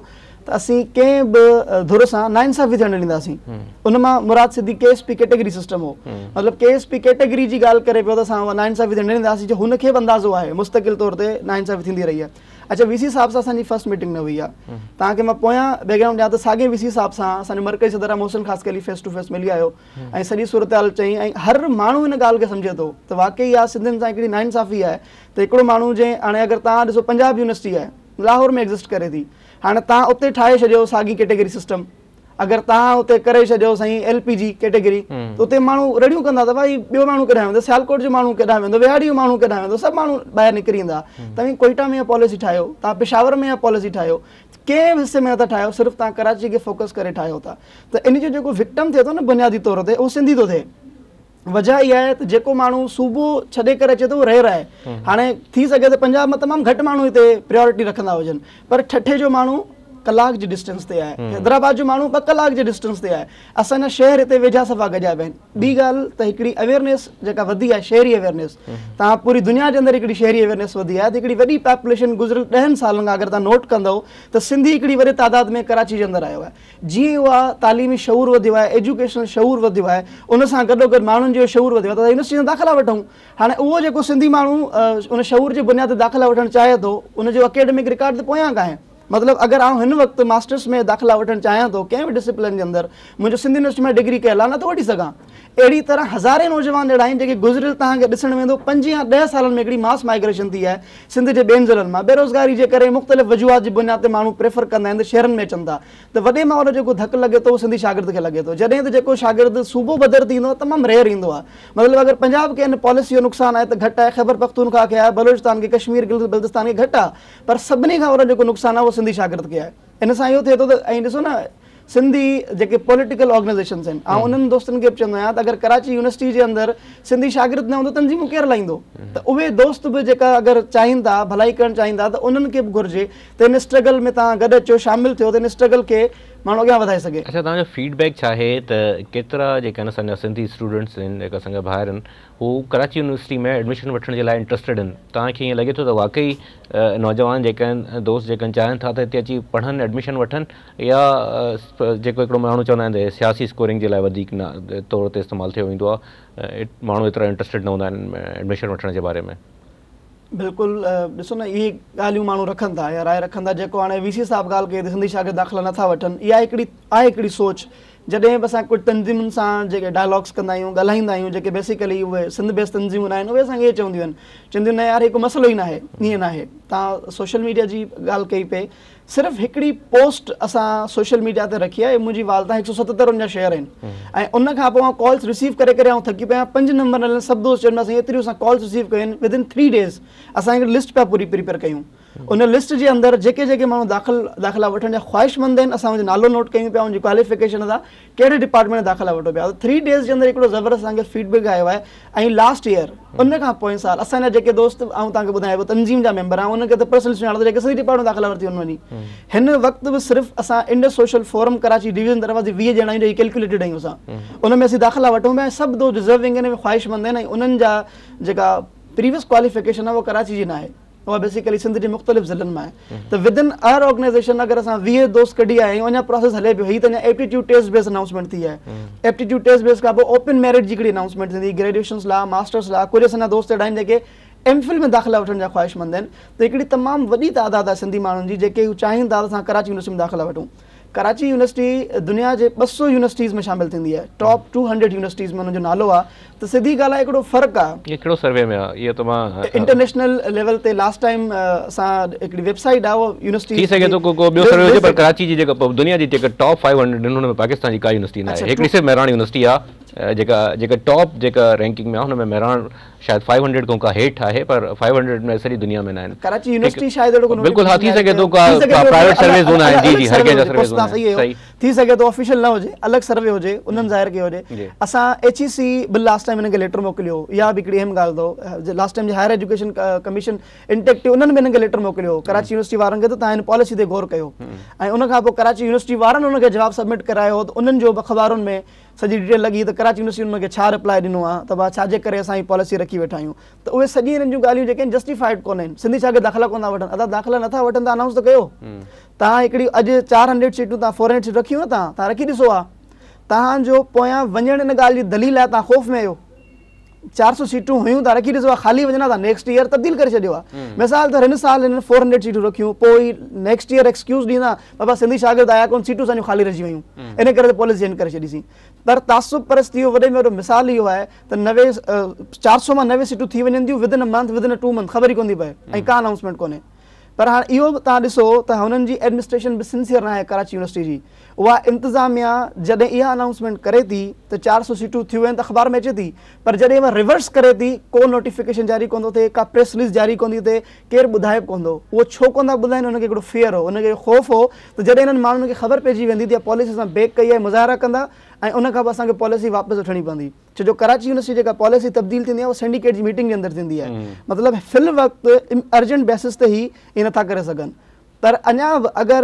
ته اسين ڪنهن به ڌر سان ناانصافي ٿيڻ نه ڏينداسين. ان مان مراد سڌي K S P category system هو، مطلب ڪي ايس پي ڪيٽيگري جي ڳالهه ڪري پيو ته اسان اها ناانصافي ٿيڻ نه ڏينداسين، جو هن کي به اندازو آهي مستقل طور تي ناانصافي ٿيندي رهي آهي. اڇا وي سي صاحب سان اسان جي فرسٽ ميٽنگ نه هئي آهي، توهان کي مان پويان بيڪ گرائونڊ ڏيان ته ساڳي وي سي صاحب سان اسان جو مرڪزي صدر محسن خاصخيلي فيس ٽو فيس ملي آيو ۽ سڄي صورتحال چئي، ۽ هر ماڻهو ان ڳالهه کي سمجهي ٿو ته واقعي اها سنڌين سان هڪڙي ناانصافي آهي ته هڪڙو ماڻهو جنهن هاڻي اگر توهان ڏسو پنجاب يونيورسٽي آهي لاهور ۾ ايگزسٽ ڪري ٿي، هاڻي توهان اتي ٺاهي ڇڏيو ساڳي ڪيٽيگري سسٽم، اگر توهان اتي ڪري ڇڏيو سائين ايل پي جي ڪيٽيگري ته اتي ماڻهو رڙيون ڪندا ته ڀائي ٻيو ماڻهو ڪيڏانهن ويندو، سيالڪوٽ جو ماڻهو ڪيڏانهن ويندو، وهاڙي جو ماڻهو ڪيڏانهن ويندو، سڀ ماڻهو ٻاهر نڪري ايندا. توهين ڪوئيٽا ۾ اها پاليسي ٺاهيو، توهان پشاور ۾ اها پاليسي ٺاهيو، ڪنهن به حصي ۾ نٿا ٺاهيو، صرف توهان ڪراچي کي فوڪس ڪري ٺاهيو ٿا ته ان جو جيڪو وڪٽم ٿئي ٿو نه بنيادي طور تي اهو سنڌي ٿو ٿئي. وجه اها آهي ته جيڪو ماڻهو صوبو ڇڏي ڪري اچي ٿو اهو ريئر آهي. هاڻي ٿي سگهي ته پنجاب مان تمام گهٽ ماڻهو هتي پريورٽي رکندا هجن، پر ٺٽي جو ماڻهو ڪلاڪ جي ڊسٽنس تي آهي، حيدرآباد جو ماڻهو 2 ڪلاڪ جي ڊسٽنس تي آهي. اسان جا شهر هتي ويجها صفا گڏيا پيا آهن. ٻي ڳالهه ته هڪڙي اويئرنيس جيڪا وڌي آهي، شهري اويئرنيس، توهان پوري دنيا جي اندر هڪڙي شهري اويئرنيس وڌي آهي ته هڪڙي وڏي پاپوليشن گذريل 10 سالن کان اگر توهان نوٽ ڪندؤ ته سنڌي هڪڙي وڏي تعداد ۾ ڪراچي جي اندر آيو آهي. جيئن اها تعليمي شعور وڌيو آهي، ايجوڪيشنل شعور وڌيو آهي، ان سان گڏوگڏ ماڻهن جو شعور وڌيو آهي ته اسان يونيورسٽي ۾ داخلا وٺون. هاڻي اهو جيڪو سنڌي ماڻهو ان شعور جي بنياد تي داخلا وٺڻ چاهي ٿو، ان جو اڪيڊمڪ رڪارڊ ته پويان کان آهي. مطلب اگر آئون هن وقت ماسٽرس ۾ داخلا وٺڻ چاهيان ٿو ڪنهن به ڊسپلن جي اندر، منهنجو سنڌ يونيورسٽي مان ڊگري ڪيل آهي، نٿو وٺي سگهان. اهڙي طرح هزارين نوجوان اهڙا آهن جيڪي گذريل توهان کي ڏسڻ ويندو 5 يا 10 سالن ۾ هڪڙي ماس مائگريشن ٿي آهي سنڌ جي ٻين ضلعن مان. بيروزگاري جي ڪري مختلف وجوهات جي بنياد تي ماڻهو پريفر ڪندا آهن ته شهرن ۾ اچن ٿا ته وڏي مان وڏو جيڪو ڌڪ لڳي ٿو اهو سنڌي شاگرد کي لڳي ٿو. جڏهن ته جيڪو شاگرد صوبو بدر ٿي ايندو آهي تمام ريئر ايندو آهي. مطلب اگر پنجاب کي ان پاليسي جو نقصان آهي ته گهٽ آهي، خيبر پختونخواهه کي آهي، بلوچستان کي، ڪشمير، گلگت بلتستان کي گهٽ آهي پر سڀني کان وڏو جيڪو نقصان آهي اهو سنڌي شاگرد کي آهي. ان سان اهو ٿئي ٿو ته ۽ ڏسو نه سنڌي جيڪي پوليٽيڪل آرگنائيزيشنز آهن آئون انهن دوستن کي به چوندو آهيان ته اگر ڪراچي يونيورسٽي جي اندر سنڌي شاگرد نه هوندو تنظيمون ڪير هلائيندو ته اهي دوست به جيڪا اگر چاهين ٿا ڀلائي ڪرڻ چاهين ٿا ته انهن کي به گهرجي ته ان اسٽرگل ۾ توهان گڏ اچو شامل ٿيو ته ان اسٽرگل کي ماڻهو اڳيان وڌائي سگهي. اڇا توهان جو فيڊ بيڪ ڇا آهي ته ڪيترا جيڪي آهن اسان جا سنڌي اسٽوڊنٽس آهن جيڪا اسان جا ڀائر آهن هو ڪراچي يونيورسٽي ۾ ايڊميشن وٺڻ جي لاء انٽرسٽيڊ آهن توهان کي ائين لڳي ٿو ته واقعي نوجوان جيڪي آهن دوست جيڪي آهن چاهين ٿا ته هتي اچي پڙهن ايڊميشن وٺن يا جيڪو هڪڙو ماڻهو چوندا آهن ته سياسي اسڪورنگ جي لاء وڌيڪ طور تي استعمال ٿيو ويندو آهي ماڻهو ايترا انٽرسٽيڊ نه هوندا آهن ايڊميشن وٺڻ جي باري ۾. بلڪل ڏسو نه اهي ڳالهيون ماڻهو رکن ٿا يا راء رکن ٿا جيڪو هاڻي وي سي صاحب ڳالهه ڪئي ته سنڌي شاگرد داخلا نٿا وٺن اها هڪڙي آهي هڪڙي سوچ جڏهن به اسان ڪجهه تنظيمن سان جيڪي ڊائلاگس ڪندا آهيون ڳالهائيندا آهيون جيڪي بيسيڪلي اهي سنڌ بيس تنظيمون آهن اهي اسان کي اهي چونديون آهن چونديون نه يار هي ڪو مسئلو ئي ناهي ائين ناهي توهان سوشل ميڊيا جي ڳالهه ڪئي پئي صرف هڪڙي پوسٽ اسان سوشل ميڊيا تي رکي آهي منهنجي وال تان 177 ان جا شيئر آهن ۽ ان کان پوء آئون ڪالز رسيو ڪري ڪري آئون ٿڪي پيو آهيان 5 نمبر نه سڀ دوست چون پيا سائين ايتريون اسان ڪالز رسيو ڪيون آهن ود ان 3 ڊيز اسان هڪڙي لسٽ پيا پوري پريپيئر ڪيون ان لسٽ جي اندر جيڪي جيڪي ماڻهو داخل داخلا وٺڻ جا خواهشمند آهن اسان ان جو نالو نوٽ ڪيون پيا ان جي ڪواليفڪيشن سان ڪهڙي ڊپارٽمينٽ ۾ داخلا وٺو پيا ته 3 ڊيز جي اندر هڪڙو زبردست اسان کي فيڊ بيڪ آيو آهي ۽ لاسٽ ايئر ان کان پوئين سال اسان جا جيڪي دوست آئون توهان کي ٻڌايان پيو تنظيم جا ميمبر آهن انهن کي ته پرسنلي سڃاڻان ٿو جيڪي سنڌي ڊپارٽمينٽ ۾ داخلا ورتي انهن وڃي هن وقت به صرف اسان Indus social forum Karachi division طرفان اسين 20 ڄڻا آهيون جيڪي ڪيلڪيوليٽيڊ آهيون اسان ان ۾ اسين داخلا وٺون پيا ۽ سڀ دوست ڊزروونگ آهن ۽ خواهشمند آهن ۽ انهن جا جيڪا پريويس ڪواليفڪيشن آهي اها ڪراچي جي ناهي اها بيسيڪلي سنڌ جي مختلف ضلعن مان آهي ته ود ان آر آرگنائيزيشن اگر اسان 20 دوست ڪڍي آيا آهيون اڃا پراسيس هلي پيو هي ته اڃا ايپٽيٽيوڊ ٽيسٽ بيس انائونسمينٽ ٿي آهي ايپٽيٽيوڊ ٽيسٽ بيس کان پوء اوپن ميرٽ جي هڪڙي انائونسمينٽ ٿيندي گريجوئيشنس لاء ماسٽرس لاء ڪجهه اسان جا دوست اهڙا آهن جيڪي ايم فل ۾ داخلا وٺڻ جا خواهشمند آهن ته هڪڙي تمام وڏي تعداد آهي سنڌي ماڻهن جي جيڪي هو چاهين ٿا ته اسان ڪراچي يونيورسٽي ۾ داخلا وٺون ڪراچي يونيورسٽي دنيا جي 200 يونيورسٽيز ۾ شامل ٿيندي آهي ٽاپ 200 يونيورسٽيز ۾ ان جو نالو آهي ته سڌي ڳالهه آهي هڪڙو فرق آهي. اهو ڪهڙو سروي ۾ آهي اهو ته مان. انٽرنيشنل ليول تي لاسٽ ٽائيم اسان هڪڙي ويب سائيٽ آهي اهو يونيورسٽيز ٿي سگهي ٿو ڪو ٻيو سروي هجي پر ڪراچي جي جيڪا دنيا جي جيڪا ٽاپ 500 آهن ان ۾ پاڪستان جي ڪا يونيورسٽي نه آهي هڪڙي صرف مهراڻ يونيورسٽي آهي جيڪا جيڪا ٽاپ جيڪا رينڪنگ ۾ آهي ان ۾ مهراڻ شايد 500 کان ڪا هيٺ آهي پر 500 ۾ سڄي دنيا ۾ نه آهن. ڪراچي يونيورسٽي شايد اهڙو ڪو بلڪل ها ٿي سگهي ٿو ڪا پرائيويٽ سرويز هوندا آهن جي جي هر ڪنهن جا سرويز هوندا آهن صحيح. ٿي سگهي ٿو آفيشل نه هجي الڳ سروي هجي انهن ظاهر ڪيو هجي اسان ايڇ اي سي به لاسٽ ٽائيم انهن کي ليٽر موڪليو هو اها به هڪڙي اهم ڳالهه اٿو لاسٽ ٽائيم جي هائر ايجوڪيشن ڪميشن انٽيڪ ٽي انهن به انهن کي ليٽر موڪليو هو ڪراچي يونيورسٽي وارن کي ته توهان هن پاليسي تي غور ڪيو ۽ ان کان پوء ڪراچي يونيورسٽي وارن انهن کي جواب سبمٽ ڪرايو هو ته انهن جو به اخبارن ۾ سڄي ڊيٽيل لڳي ته ڪراچي يونيورسٽي انهن کي ڇا رپلائي ڏنو آهي ته ڀاء ڇا جي ڪري اسان هي پاليسي رکي ويٺا آهيون ته اهي سڄي انهن جون ڳالهيون جيڪي آهن جسٽيفائيڊ ڪونه آهن سنڌي شاگرد داخلا ڪونه ٿا وٺن ادا داخلا نٿا وٺن ته انائونس ته ڪيو توهان هڪڙي اڄ 400 سيٽون توهان 400 سيٽون رکيون نه توهان توهان رکي ڏسو ها توهان جو پويان وڃڻ ان ڳالهه جي دليل آهي توهان خوف ۾ آهيو 400 سيٽون هيون توهان رکي ڏسو ها خالي وڃن ها توهان نيڪسٽ ايئر تبديل ڪري ڇڏيو ها مثال طور هن سال هنن 400 سيٽون رکيون پوء نيڪسٽ ايئر ايڪسڪيوز ڏيندا بابا سنڌي شاگرد آيا ڪونه سيٽون اسان جون خالي رهجي ويون ان ڪري ته پاليسي چينج ڪري ڇڏيسين پر تعصب پرستي جو وڏي ۾ وڏو مثال اهو آهي ته 400 مان 90 سيٽون ٿي وڃن ٿيون within a month within 2 month خبر ئي ڪونه ٿي پئي ۽ ڪا انائونسمينٽ ڪونهي پر هاڻ اهو به توهان ڏسو ته هنن جي ايڊمنسٽريشن به سنسيئر ناهي ڪراچي يونيورسٽي جي اها انتظاميا جڏهن اها انائونسمينٽ ڪري ٿي ته 400 سيٽون ٿيون آهن ته اخبار ۾ اچي ٿي پر جڏهن اها ريورس ڪري ٿي ڪو نوٽيفڪيشن جاري ڪونه ٿو ٿئي ڪا پريس رليز جاري ڪونه ٿي ٿئي ڪير ٻڌائي به ڪونه ٿو اهو ڇو ڪونه ٿا ٻڌائين انهن کي هڪڙو فيئر هو انهن کي خوف هو ته جڏهن انهن ماڻهن کي خبر پئجي ويندي ته اها پاليسي اسان بيڪ ڪئي آهي مظاهرا ڪندا ۽ ان کان پوء اسان کي پاليسي واپس وٺڻي پوندي. ڇو جو ڪراچي يونيورسٽي جيڪا پاليسي تبديل ٿيندي آهي اها سينڊيڪيٽ جي ميٽنگ جي اندر ٿيندي آهي مطلب في الوقت ارجنٽ بيسس تي هي ائين نٿا ڪري سگهن. پر اڃا به اگر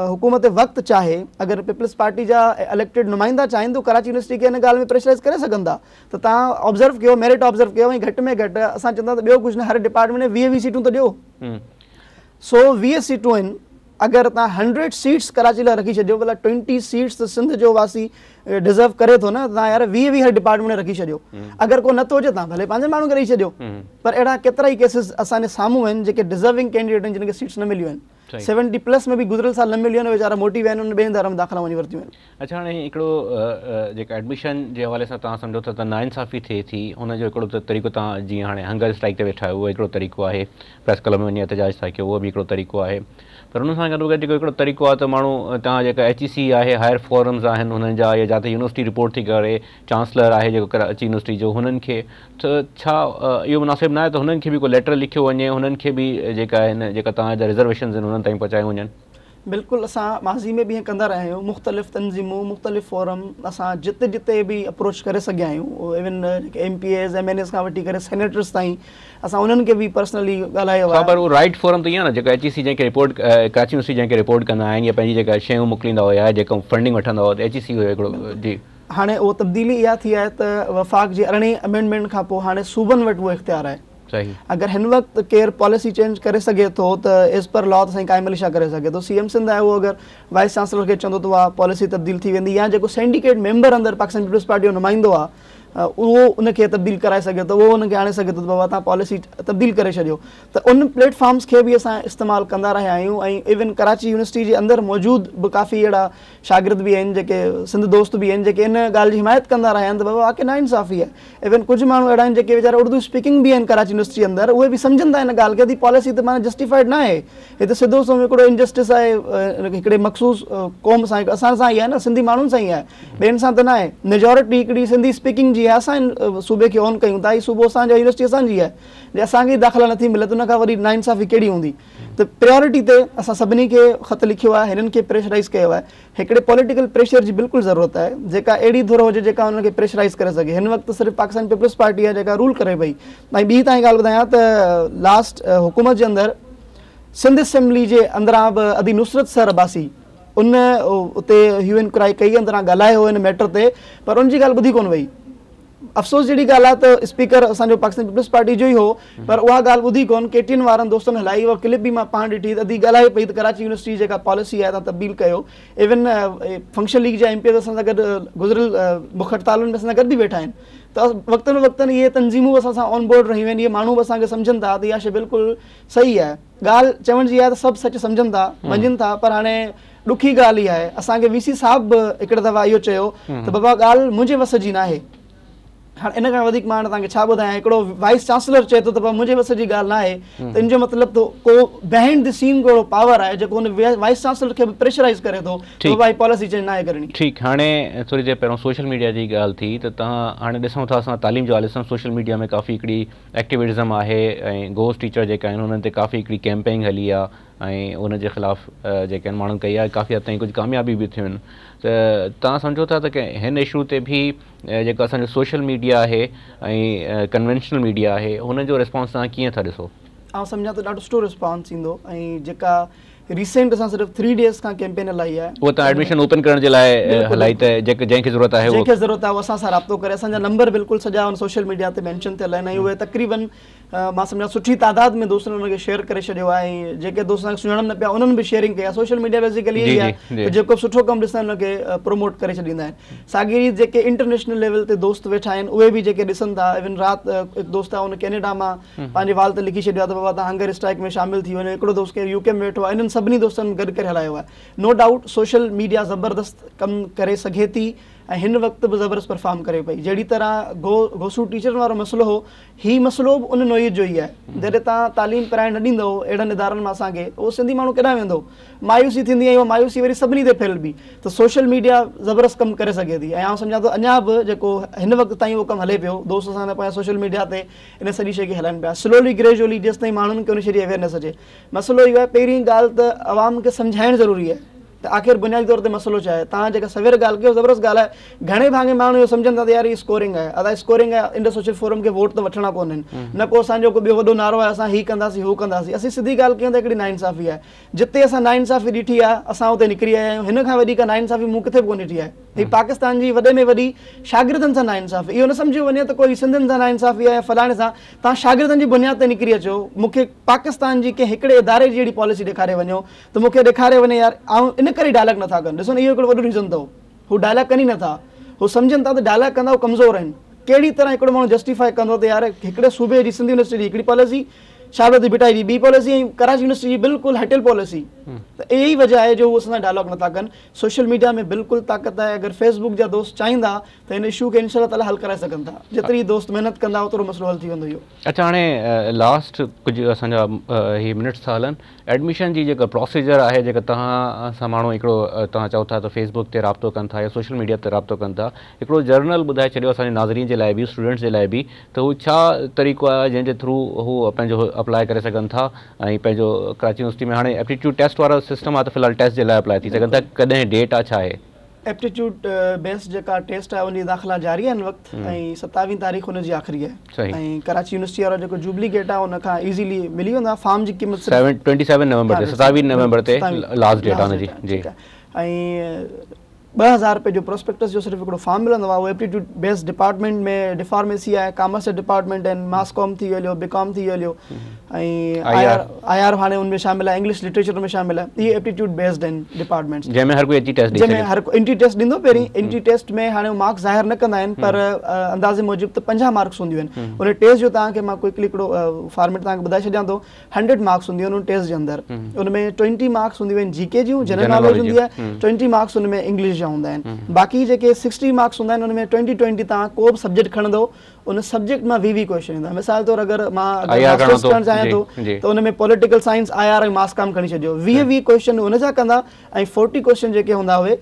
حڪومت وقت چاهي، اگر پيپلز پارٽي جا اليڪٽيڊ نمائندا چاهين ته ڪراچي يونيورسٽي کي ان ڳالهه ۾ پريشرائيز ڪري سگهن ٿا ته توهان آبزرو ڪيو، ميرٽ آبزرو ڪيو ۽ گهٽ ۾ گهٽ اسان چوندا ته ٻيو ڪجهه نه هر ڊپارٽمينٽ ۾ 20 20 سيٽون ته ڏيو. 120 سيٽون آهن، اگر توهان هنڊريڊ سيٽس ڪراچي لاء رکي ڇڏيو ڀلا ٽوئنٽي سيٽس ته سنڌ جو واسي ڊزرو ڪري ٿو نه، توهان يار 20 20 هر ڊپارٽمينٽ ۾ رکي ڇڏيو، اگر ڪو نٿو اچي توهان ڀلي پنهنجن ماڻهن کي ڏئي ڇڏيو. پر اهڙا ڪيترا ئي ڪيسز اسان جي سامهون آهن جيڪي ڊزرونگ ڪينڊيڊيٽ آهن جن کي سيٽس نه مليون آهن، 70 پلس ۾ به گذريل سال نه مليون آهن، ويچارا موٽي ويا آهن، انهن ٻين ادارن ۾ داخلا وڃي ورتيون آهن. اڇا هاڻي هڪڙو جيڪا ايڊميشن جي حوالي سان توهان سمجهو ٿا ته ناانصافي ٿئي ٿي ان جو هڪڙو ته طريقو توهان جيئن هاڻي هنگر اسٽرائيڪ تي ويٺا آهيو اهو هڪڙو طريقو آهي، پريس ڪلب ۾ وڃي احتجاج ٿا ڪيو اهو به هڪڙو طريقو آهي، پر ان سان گڏوگڏ جيڪو هڪڙو طريقو آهي ته ماڻهو توهان جيڪا ايڇ اي سي آهي هائر فورمز آهن انهن جا يا جاتي يونيورسٽي رپورٽ ٿي ڪري چانسلر آهي جيڪو ڪراچي يونيورسٽي جو هنن کي ته ڇا اهو مناسب ناهي ته هنن کي به ڪو ليٽر لکيو وڃي هنن کي به جيڪا آهن جيڪا توهان جا رزرويشنز آهن انهن تائين پهچايون وڃن. بلڪل اسان ماضي ۾ به ائين ڪندا رهيا آهيون مختلف تنظيمون مختلف فورم اسان جتي جتي به اپروچ ڪري سگهيا آهيون ايون جيڪي M P As M N As کان وٺي ڪري سينيٽرس تائين اسان انهن کي به پرسنلي ڳالهايو آهي. ها پر اهو رائيٽ فورم ته اهو آهي نه جيڪو ايڇ اي سي جنهن کي رپورٽ ڪراچي يونيورسٽي جنهن کي رپورٽ ڪندا آهن يا پنهنجي جيڪا شيون موڪليندا هيا جيڪا فنڊنگ وٺندا هئا ته ايڇ اي سي هيو هڪڙو جي. هاڻي اهو تبديلي اها ٿي آهي ته وفاق جي 18 امينڊمينٽ کان پوء هاڻي صوبن وٽ اهو اختيار آهي. اگر هن وقت ڪير پاليسي چينج ڪري سگهي ٿو ته ايز پر لا ته سائين قائم علي شاهه ڪري سگهي ٿو. سي ايم سنڌ آهي اهو اگر وائيس چانسلر کي چوندو ته اها پاليسي تبديل ٿي ويندي يا جيڪو سينڊيڪيٽ ميمبر اندر پاڪستان پيپلز پارٽي جو نمائندو آهي اهو ان کي تبديل ڪرائي سگهي ٿو، اهو ان کي آڻي سگهي ٿو ته بابا توهان پاليسي تبديل ڪري ڇڏيو ته ان پليٽ فارمز کي به اسان استعمال ڪندا رهيا آهيون ۽ ايون ڪراچي يونيورسٽي جي اندر موجود به ڪافي اهڙا شاگرد به آهن جيڪي سنڌ دوست به آهن جيڪي ان ڳالهه جي حمايت ڪندا رهيا آهن ته بابا واقعي ناانصافي آهي. ايون ڪجهه ماڻهو اهڙا آهن جيڪي ويچارا اردو اسپيڪنگ به آهن ڪراچي يونيورسٽي اندر اهي به سمجهن ٿا ان ڳالهه کي ته هي پاليسي ته معنيٰ جسٽيفائيڊ نه آهي هي ته سڌو سنئون هڪڙو انجسٽس آهي هڪڙي مخصوص قوم سان اسان سان ئي آهي نه سنڌي ماڻهن سان ئي آهي ٻين سان ته نه آهي ميجورٽي هڪڙي سنڌي اسپيڪنگ جي آهي اسان هن صوبي کي اون ڪيون ٿا هي صوبو اسان جو يونيورسٽي اسان جي آهي جي اسان کي ئي داخلا نٿي ملي ته ان کان وڏي ناانصافي ڪهڙي هوندي ته پريارٽي تي اسان سڀني کي خط لکيو آهي هنن کي پريشرائيز ڪيو آهي هڪڙي پوليٽيڪل پريشر جي بلڪل ضرورت آهي جيڪا اهڙي ڌر هجي جيڪا انهن کي پريشرائيز ڪري سگهي هن وقت صرف پاڪستان پيپلز پارٽي آهي جيڪا رول ڪري پئي ۽ ٻي تائين ڳالهه ٻڌايان ته لاسٽ حڪومت جي اندر سنڌ اسيمبلي جي اندران به ادي نصرت سحر عباسي ان اتي هيو اينڊ ڪرائي ڪئي اندران ڳالهايو هو ان ميٽر تي پر ان جي ڳالهه ٻڌي ڪونه وئي افسوس جهڙي ڳالهه آهي ته اسپيڪر اسان جو پاڪستان پيپلز پارٽي جو ئي هو پر اها ڳالهه ٻڌي ڪونه ڪي ٽي اين وارن دوستن هلائي اها ڪلپ به مان پاڻ ڏٺي ته ادي ڳالهائي پئي ته ڪراچي يونيورسٽي جي جيڪا پاليسي آهي توهان تبديل ڪيو ايون فنڪشنل ليگ جا ايم پي ايز اسان سان گڏ گذريل بک هڙتالن ۾ اسان سان گڏ به ويٺا آهن ته وقتن وقتن اهي تنظيمون به اسان سان آن بورڊ رهيون آهن اهي ماڻهو به اسان کي سمجهن ٿا ته اها شيء بلڪل صحيح آهي ڳالهه چوڻ جي آهي ته سڀ سچ سمجهن ٿا مڃين ٿا پر هاڻي ڏکي ڳالهه اها آهي اسان کي وي سي صاحب به هڪڙي دفعا اهو چيو ته بابا ڳالهه منهنجي وس جي ناهي هاڻي ان کان وڌيڪ مان توهان کي ڇا ٻڌايان هڪڙو وائيس چانسلر چئي ٿو ته بابا منهنجي وس جي ڳالهه ناهي ته ان جو مطلب ته ڪو بيهائنڊ the سين ڪو اهڙو پاور آهي جيڪو ان وائيس چانسلر کي به پريشرائيز ڪري ٿو ته بابا هي پاليسي چينج ناهي ڪرڻي. ٺيڪ هاڻي ٿوري دير پهريون سوشل ميڊيا جي ڳالهه ٿي ته توهان هاڻي ڏسون ٿا اسان تعليم جي حوالي سان سوشل ميڊيا ۾ ڪافي هڪڙي ايڪٽيوزم آهي ۽ گوسٽ ٽيچر جيڪا آهن انهن تي ڪافي هڪڙي ڪيمپينگ هلي آهي ۽ ان جي خلاف جيڪي آهن ماڻهن ڪئي آهي ڪافي حد تائين ڪجهه ڪاميابي به ٿيون آهن ته توهان سمجهو ٿا ته هن اشو تي به جيڪو اسان جو سوشل ميڊيا آهي ۽ ڪنوينشنل ميڊيا آهي هن جو ريسپانس توهان ڪيئن ٿا ڏسو؟ آئون سمجهان ٿو ڏاڍو سٺو ريسپانس ايندو ۽ جيڪا ريسينٽ اسان صرف ٿري ڊيز کان ڪيمپين هلائي آهي اهو توهان ايڊميشن اوپن ڪرڻ جي لاء هلائي ته جيڪي جنهن کي ضرورت آهي جنهن کي ضرورت آهي اهو اسان سان رابطو ڪري اسان جا نمبر بلڪل سڄا ان سوشل ميڊيا تي مينشن ٿيل آهن ۽ اهي تقريبن مان سمجهان سٺي تعداد ۾ دوستن ان کي شيئر ڪري ڇڏيو آهي ۽ جيڪي دوست اسان کي سڃاڻن نه پيا انهن به شيئرنگ ڪئي آهي سوشل ميڊيا بيسيڪلي اهي آهي ته جيڪو به سٺو ڪم ڏسندا آهن ان کي پروموٽ ڪري ڇڏيندا آهن ساڳي ريت جيڪي انٽرنيشنل ليول تي دوست ويٺا آهن اهي به جيڪي ڏسن ٿا ايون رات هڪ دوست آهي ان ڪينيڊا مان پنهنجي وال تي لکي ڇڏيو آهي ته بابا توهان هنگر اسٽرائيڪ ۾ شامل ٿي وڃو هڪڙو دوست ڪير يو ڪي ۾ ويٺو آهي انهن سڀني دوستن گڏ ڪري هلايو آهي نو ڊائوٽ سوشل ميڊيا زبردست ڪم ڪري سگهي ٿي ۽ هن وقت به زبردست پرفارم ڪري پئي جهڙي طرح گوسو ٽيچرن وارو مسئلو هو هي مسئلو به ان نوعيت جو ئي آهي. جڏهن توهان تعليم پرائڻ نه ڏيندؤ اهڙن ادارن مان اسان کي اهو سنڌي ماڻهو ڪيڏانهن ويندو؟ مايوسي ٿيندي ۽ اها مايوسي وري سڀني تي ڦهلبي ته سوشل ميڊيا زبردست ڪم ڪري سگهي ٿي ۽ آئون سمجهان ٿو اڃا به جيڪو هن وقت تائين اهو ڪم هلي پيو دوست اسان جا پنهنجا سوشل ميڊيا تي ان سڄي شيء کي هلائن پيا سلولي گريجوئلي جيستائين ماڻهن کي ان شيء جي اويئرنيس اچي مسئلو اهو آهي پهرين ڳالهه ته عوام کي سمجهائڻ ضروري آهي. ته آخر بنيادي طور تي مسئلو ڇا آهي. توهان جيڪا سوير ڳالهه ڪئي زبردست ڳالهه آهي. گهڻي ڀاڱي ماڻهو اهو سمجهن ٿا ته يار هي اسڪورنگ آهي، ادا اسڪورنگ آهي، انڊس سوشل فورم کي ووٽ ته وٺڻا ڪونهن، نه ڪو اسان جو ڪو ٻيو وڏو نعرو آهي اسان هي ڪنداسين هو ڪنداسين. اسين سڌي ڳالهه ڪيون ته هڪڙي ناانصافي آهي، جتي اسان ناانصافي ڏٺي آهي اسان اتي نڪري آيا آهيون. هن کان وڏي ڪا ناانصافي مون ڪٿي به ڪونه ڏٺي آهي. هي پاڪستان جي وڏي ۾ وڏي شاگردن سان ناانصافي، اهو نه سمجهيو وڃي ته ڪوئي سنڌين سان ناانصافي آهي يا فلاڻي سان. توهان شاگردن جي بنياد تي نڪري اچو، مون کي پاڪستان جي ڪنهن هڪڙي اداري جي اهڙي پاليسي ڏيکاري وڃو ته مون کي ڏيکاري وڃي يار آئون ان ڪري ڊائلاگ نٿا ڪن. ڏسو نه اهو هڪڙو وڏو ريزن اٿو، هو ڊائلاگ ڪن ئي نٿا، هو سمجهن ٿا ته ڊائلاگ ڪندا هو ڪمزور آهن. ڪهڙي طرح هڪڙو ماڻهو جسٽيفائي ڪندو ته يار هڪڙي صوبي جي سنڌ يونيورسٽي جي هڪڙي پاليسي، شاهه عبداللطيف ڀٽائي جي ٻي پاليسي ۽ ڪراچي يونيورسٽي جي بلڪل هٽيل پاليسي. ته اها ئي وجه آهي جو هو اسان سان ڊائلاگ نٿا ڪن. سوشل ميڊيا ۾ بلڪل طاقت آهي، اگر فيس بڪ جا دوست چاهيندا ته هن اشو کي انشاء الله تعالي حل ڪرائي سگهن ٿا. جيتري دوست محنت ڪندا اوترو مسئلو حل ٿي ويندو اهو. اڇا هاڻي لاسٽ ڪجهه اسان جا هي منٽس ٿا هلن، ايڊميشن جي جيڪا پروسيجر آهي، جيڪا توهان سان ماڻهو هڪڙو توهان چئو ٿا ته فيس بڪ تي رابطو ڪن ٿا يا سوشل ميڊيا تي رابطو ڪن ٿا، هڪڙو جرنل ٻڌائي ڇڏيو اسان جي ناظرين جي لاء به اسٽوڊنٽس جي لاء به ته هو ڇا طريقو آهي جنهن جي ٿرو هو پنهنجو اپلاء ڪري سگهن ٿا ۽ پنهنجو ڪراچي يونيورسٽي ۾ هاڻي ايپٽيٽيوڊ ٽيسٽ وارو سسٽم آهي ته في الحال ٽيسٽ جي لاء اپلاء ٿي سگهن ٿا، ڪڏهن ڊيٽ آهي ڇا آهي؟ ايپٽيٽيوڊ بيسڊ جيڪا ٽيسٽ آهي ان جي داخلا جاري آهي هن وقت ۽ 27 تاريخ ان جي آخري آهي ۽ ڪراچي يونيورسٽي وارو جيڪو جوبلي گيٽ آهي ان کان ايزيلي ملي ويندو آهي. فارم جي قيمت صرف 27 نومبر تي، 27 نومبر تي لاسٽ ڊيٽ آهي ان جي. جي ۽ 2000 روپيه جو پروسپيڪٽس جو صرف هڪڙو فارم ملندو آهي. اهو ايپٽيٽيوڊ بيسڊ ڊپارٽمينٽ ۾ ڊفارميسي آهي، ڪامرس جا ڊپارٽمينٽ آهن، ماس ڪام ٿي ويو، بي ڪام ٿي ويو ۽ I R هاڻي ان ۾ شامل آهي، انگلش لٽريچر ۾ شامل آهي. اهي ايپٽيٽيوڊ بيسڊ آهن ڊپارٽمينٽس جنهن ۾ هر ڪوئي اچي ٽيسٽ ڏئي جنهن ۾ هر ڪو انٽري ٽيسٽ ڏيندو. پهرين انٽري ٽيسٽ ۾ هاڻي مارڪس ظاهر نه ڪندا آهن پر اندازي موجب ته 50 مارڪس هونديون آهن ان ٽيسٽ جو. توهان کي مان ڪوئڪلي هڪڙو فارميٽ توهان کي ٻڌائي ڇڏيان ٿو. 100 مارڪس هونديون آهن ان ٽيسٽ جي اندر، ان ۾ 20 مارڪس هونديون آهن جي ڪي جون، جنرل ناليج هوندي آهي، 20 مارڪس ان ۾ انگلش جا هوندا آهن. باقي جيڪي 60 مارڪس هوندا آهن ان ۾ 20 20 توهان ڪو به سبجيڪٽ کڻندو ان سبجيڪٽ مان 20 20 ڪوئسچن ايندا. مثال طور اگر مان ماسٽرس ڪرڻ چاهيان ٿو ته ان ۾ political science, I R ۽ mass com کڻي ڇڏيو، 20 20 ڪوئسچن ان جا ڪندا ۽ 40 ڪوئسچن جيڪي هوندا اهي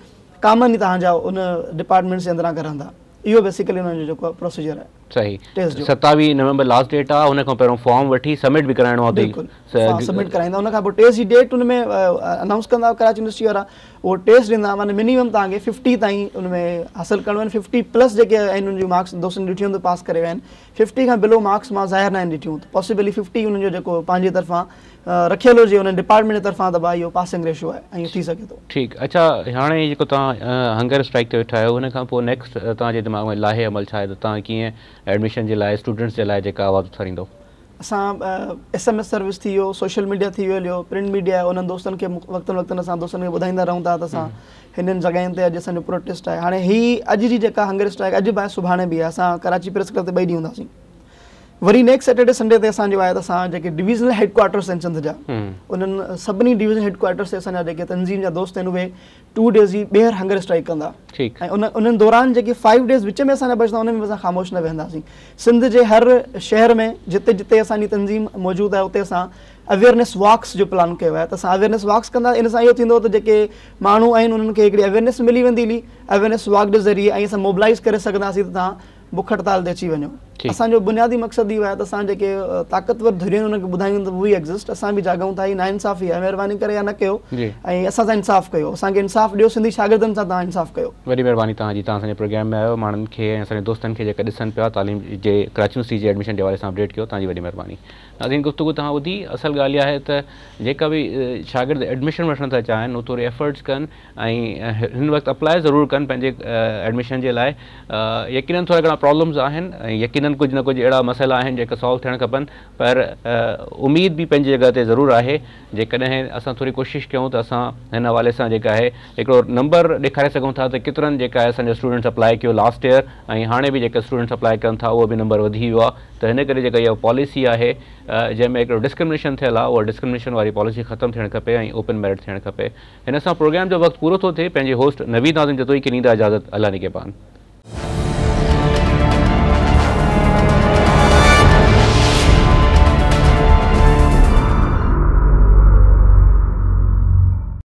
ڪامن ئي توهان جا ان ڊپارٽمينٽس جي اندران ڪرندا. اهو بيسيڪلي انهن جو جيڪو پروسيجر آهي. صحيح 27 نومبر لاسٽ ڊيٽ آ، ان کان پهريون فارم وٺي سبمٽ به ڪرائڻو آ. بلڪل فارم سبمٽ ڪرائيندا، ان کان پوء ٽيسٽ جي ڊيٽ ان ۾ انائونس ڪندا ڪراچي يونيورسٽي وارا، اهو ٽيسٽ ڏيندا. معني منيمم توهان کي 50 تائين ان ۾ حاصل ڪرڻو آهن. 50 پلس جيڪي آهن انهن جون مارڪس دوستن ڏٺيون ته پاس ڪري ويا آهن. 50 کان بلو مارڪس مان ظاهر ناهن ڏٺيون ته پاسيبلي 50 انهن جو جيڪو پنهنجي طرفان رکيل هجي انهن ڊپارٽمينٽ جي طرفان ته ڀائي اهو پاسنگ ريشو آهي ۽ اهو ٿي سگهي ٿو. ٺيڪ اڇا هاڻي جيڪو توهان هنگر اسٽرائيڪ تي ويٺا آهيو ان کان پوء نيڪسٽ توهان جي دماغ ۾ لائحه عمل ڇا آهي ته توهان ڪيئن ايڊميشن جي لاء اسٽوڊنٽس جي لاء جيڪا آواز اٿاريندو؟ اسان ايس ايم ايس سروس ٿي ويو، سوشل ميڊيا ٿي ويو، پرنٽ ميڊيا آهي، انهن دوستن کي وقتن وقتن اسان دوستن کي ٻڌائيندا رهون ٿا ته اسان هنن جڳهين تي اڄ اسان جو پروٽيسٽ آهي. هاڻي هي اڄ جي جيڪا هنگر اسٽرائيڪ اڄ به آهي سڀاڻي به آهي، اسان ڪراچي پريس ڪلب تي ٻئي ڏينهن هونداسين. وري نيڪسٽ سيٽرڊي سنڊي تي اسان جو آهي ته اسان جيڪي ڊويزنل هيڊ ڪوارٽرس آهن سنڌ جا انهن سڀني ڊويزنل هيڊ ڪوارٽرس تي اسان جا جيڪي تنظيم جا دوست آهن اهي 2 ڊيز جي ٻيهر هنگر اسٽرائيڪ ڪندا ۽ انهن دوران جيڪي 5 ڊيز وچ ۾ اسان جا بچندا انهن ۾ به اسان خاموش نه ويهنداسين. سنڌ جي هر شهر ۾ جتي جتي اسان جي تنظيم موجود آهي اتي اسان اويئرنيس واڪس جو پلان ڪيو آهي ته اسان اويئرنيس واڪس ڪندا. ان سان اهو ٿيندو ته جيڪي ماڻهو آهن انهن کي هڪڙي اويئرنيس ملي ويندي هلي اويئرنيس واڪ جي ذريعي ۽ اسان موبلائز ڪري سگهنداسين ته توهان بک هڙتال تي اچي وڃو. اسان جو بنيادي مقصد اهو آهي ته اسان جيڪي طاقتور ڌريون آهن انهن کي ٻڌايون ته وي ايگزسٽ، اسان به جاڳون ٿا، هي ناانصافي آهي، مهرباني ڪري اها نه ڪيو ۽ اسان سان انصاف ڪيو، اسان کي انصاف ڏيو، سنڌي شاگردن سان توهان انصاف ڪيو. وڏي مهرباني توهان جي توهان اسان جي پروگرام ۾ آيو، ماڻهن کي ۽ اسان جي دوستن کي جيڪا ڏسن پيا تعليم جي ڪراچي يونيورسٽي جي ايڊميشن جي حوالي سان اپڊيٽ ڪيو، توهان جي وڏي مهرباني. ناظرين گفتگو توهان ٻڌي، اصل ڳالهه اها آهي ته جيڪا به شاگرد ايڊميشن وٺڻ ٿا چاهين اهي ٿوري ايفرٽس ڪن ۽ هن وقت اپلاء ضرور ڪن پنهنجي ايڊميشن جي لاء. يقينن ٿورا گهڻا پرابلمز آهن ۽ يقينن ڪجهه نه ڪجهه اهڙا مسئلا آهن جيڪا سالو ٿيڻ کپن پر اميد به پنهنجي جڳهه تي ضرور آهي. جيڪڏهن اسان ٿوري ڪوشش ڪيون ته اسان هن حوالي سان جيڪا آهي هڪڙو نمبر ڏيکاري سگهون ٿا ته ڪيترن جيڪا آهي اسان جا اسٽوڊنٽس اپلاء ڪيو لاسٽ ايئر ۽ هاڻي به جيڪا اسٽوڊنٽس اپلاء ڪن ٿا اهو به نمبر وڌي ويو آهي ته هن ڪري جيڪا اها پاليسي آهي جنهن ۾ هڪڙو ڊسڪرمنيشن ٿيل آهي اها ڊسڪرمنيشن واري پاليسي ختم ٿيڻ کپي ۽ اوپن ميرٽ ٿيڻ کپي. هن سان پروگرام جو وقت پورو ٿو ٿئي. پنهنجي هوسٽ نويد ناظم جتوئي کي ڏيندا اجازت. الله نگهبان.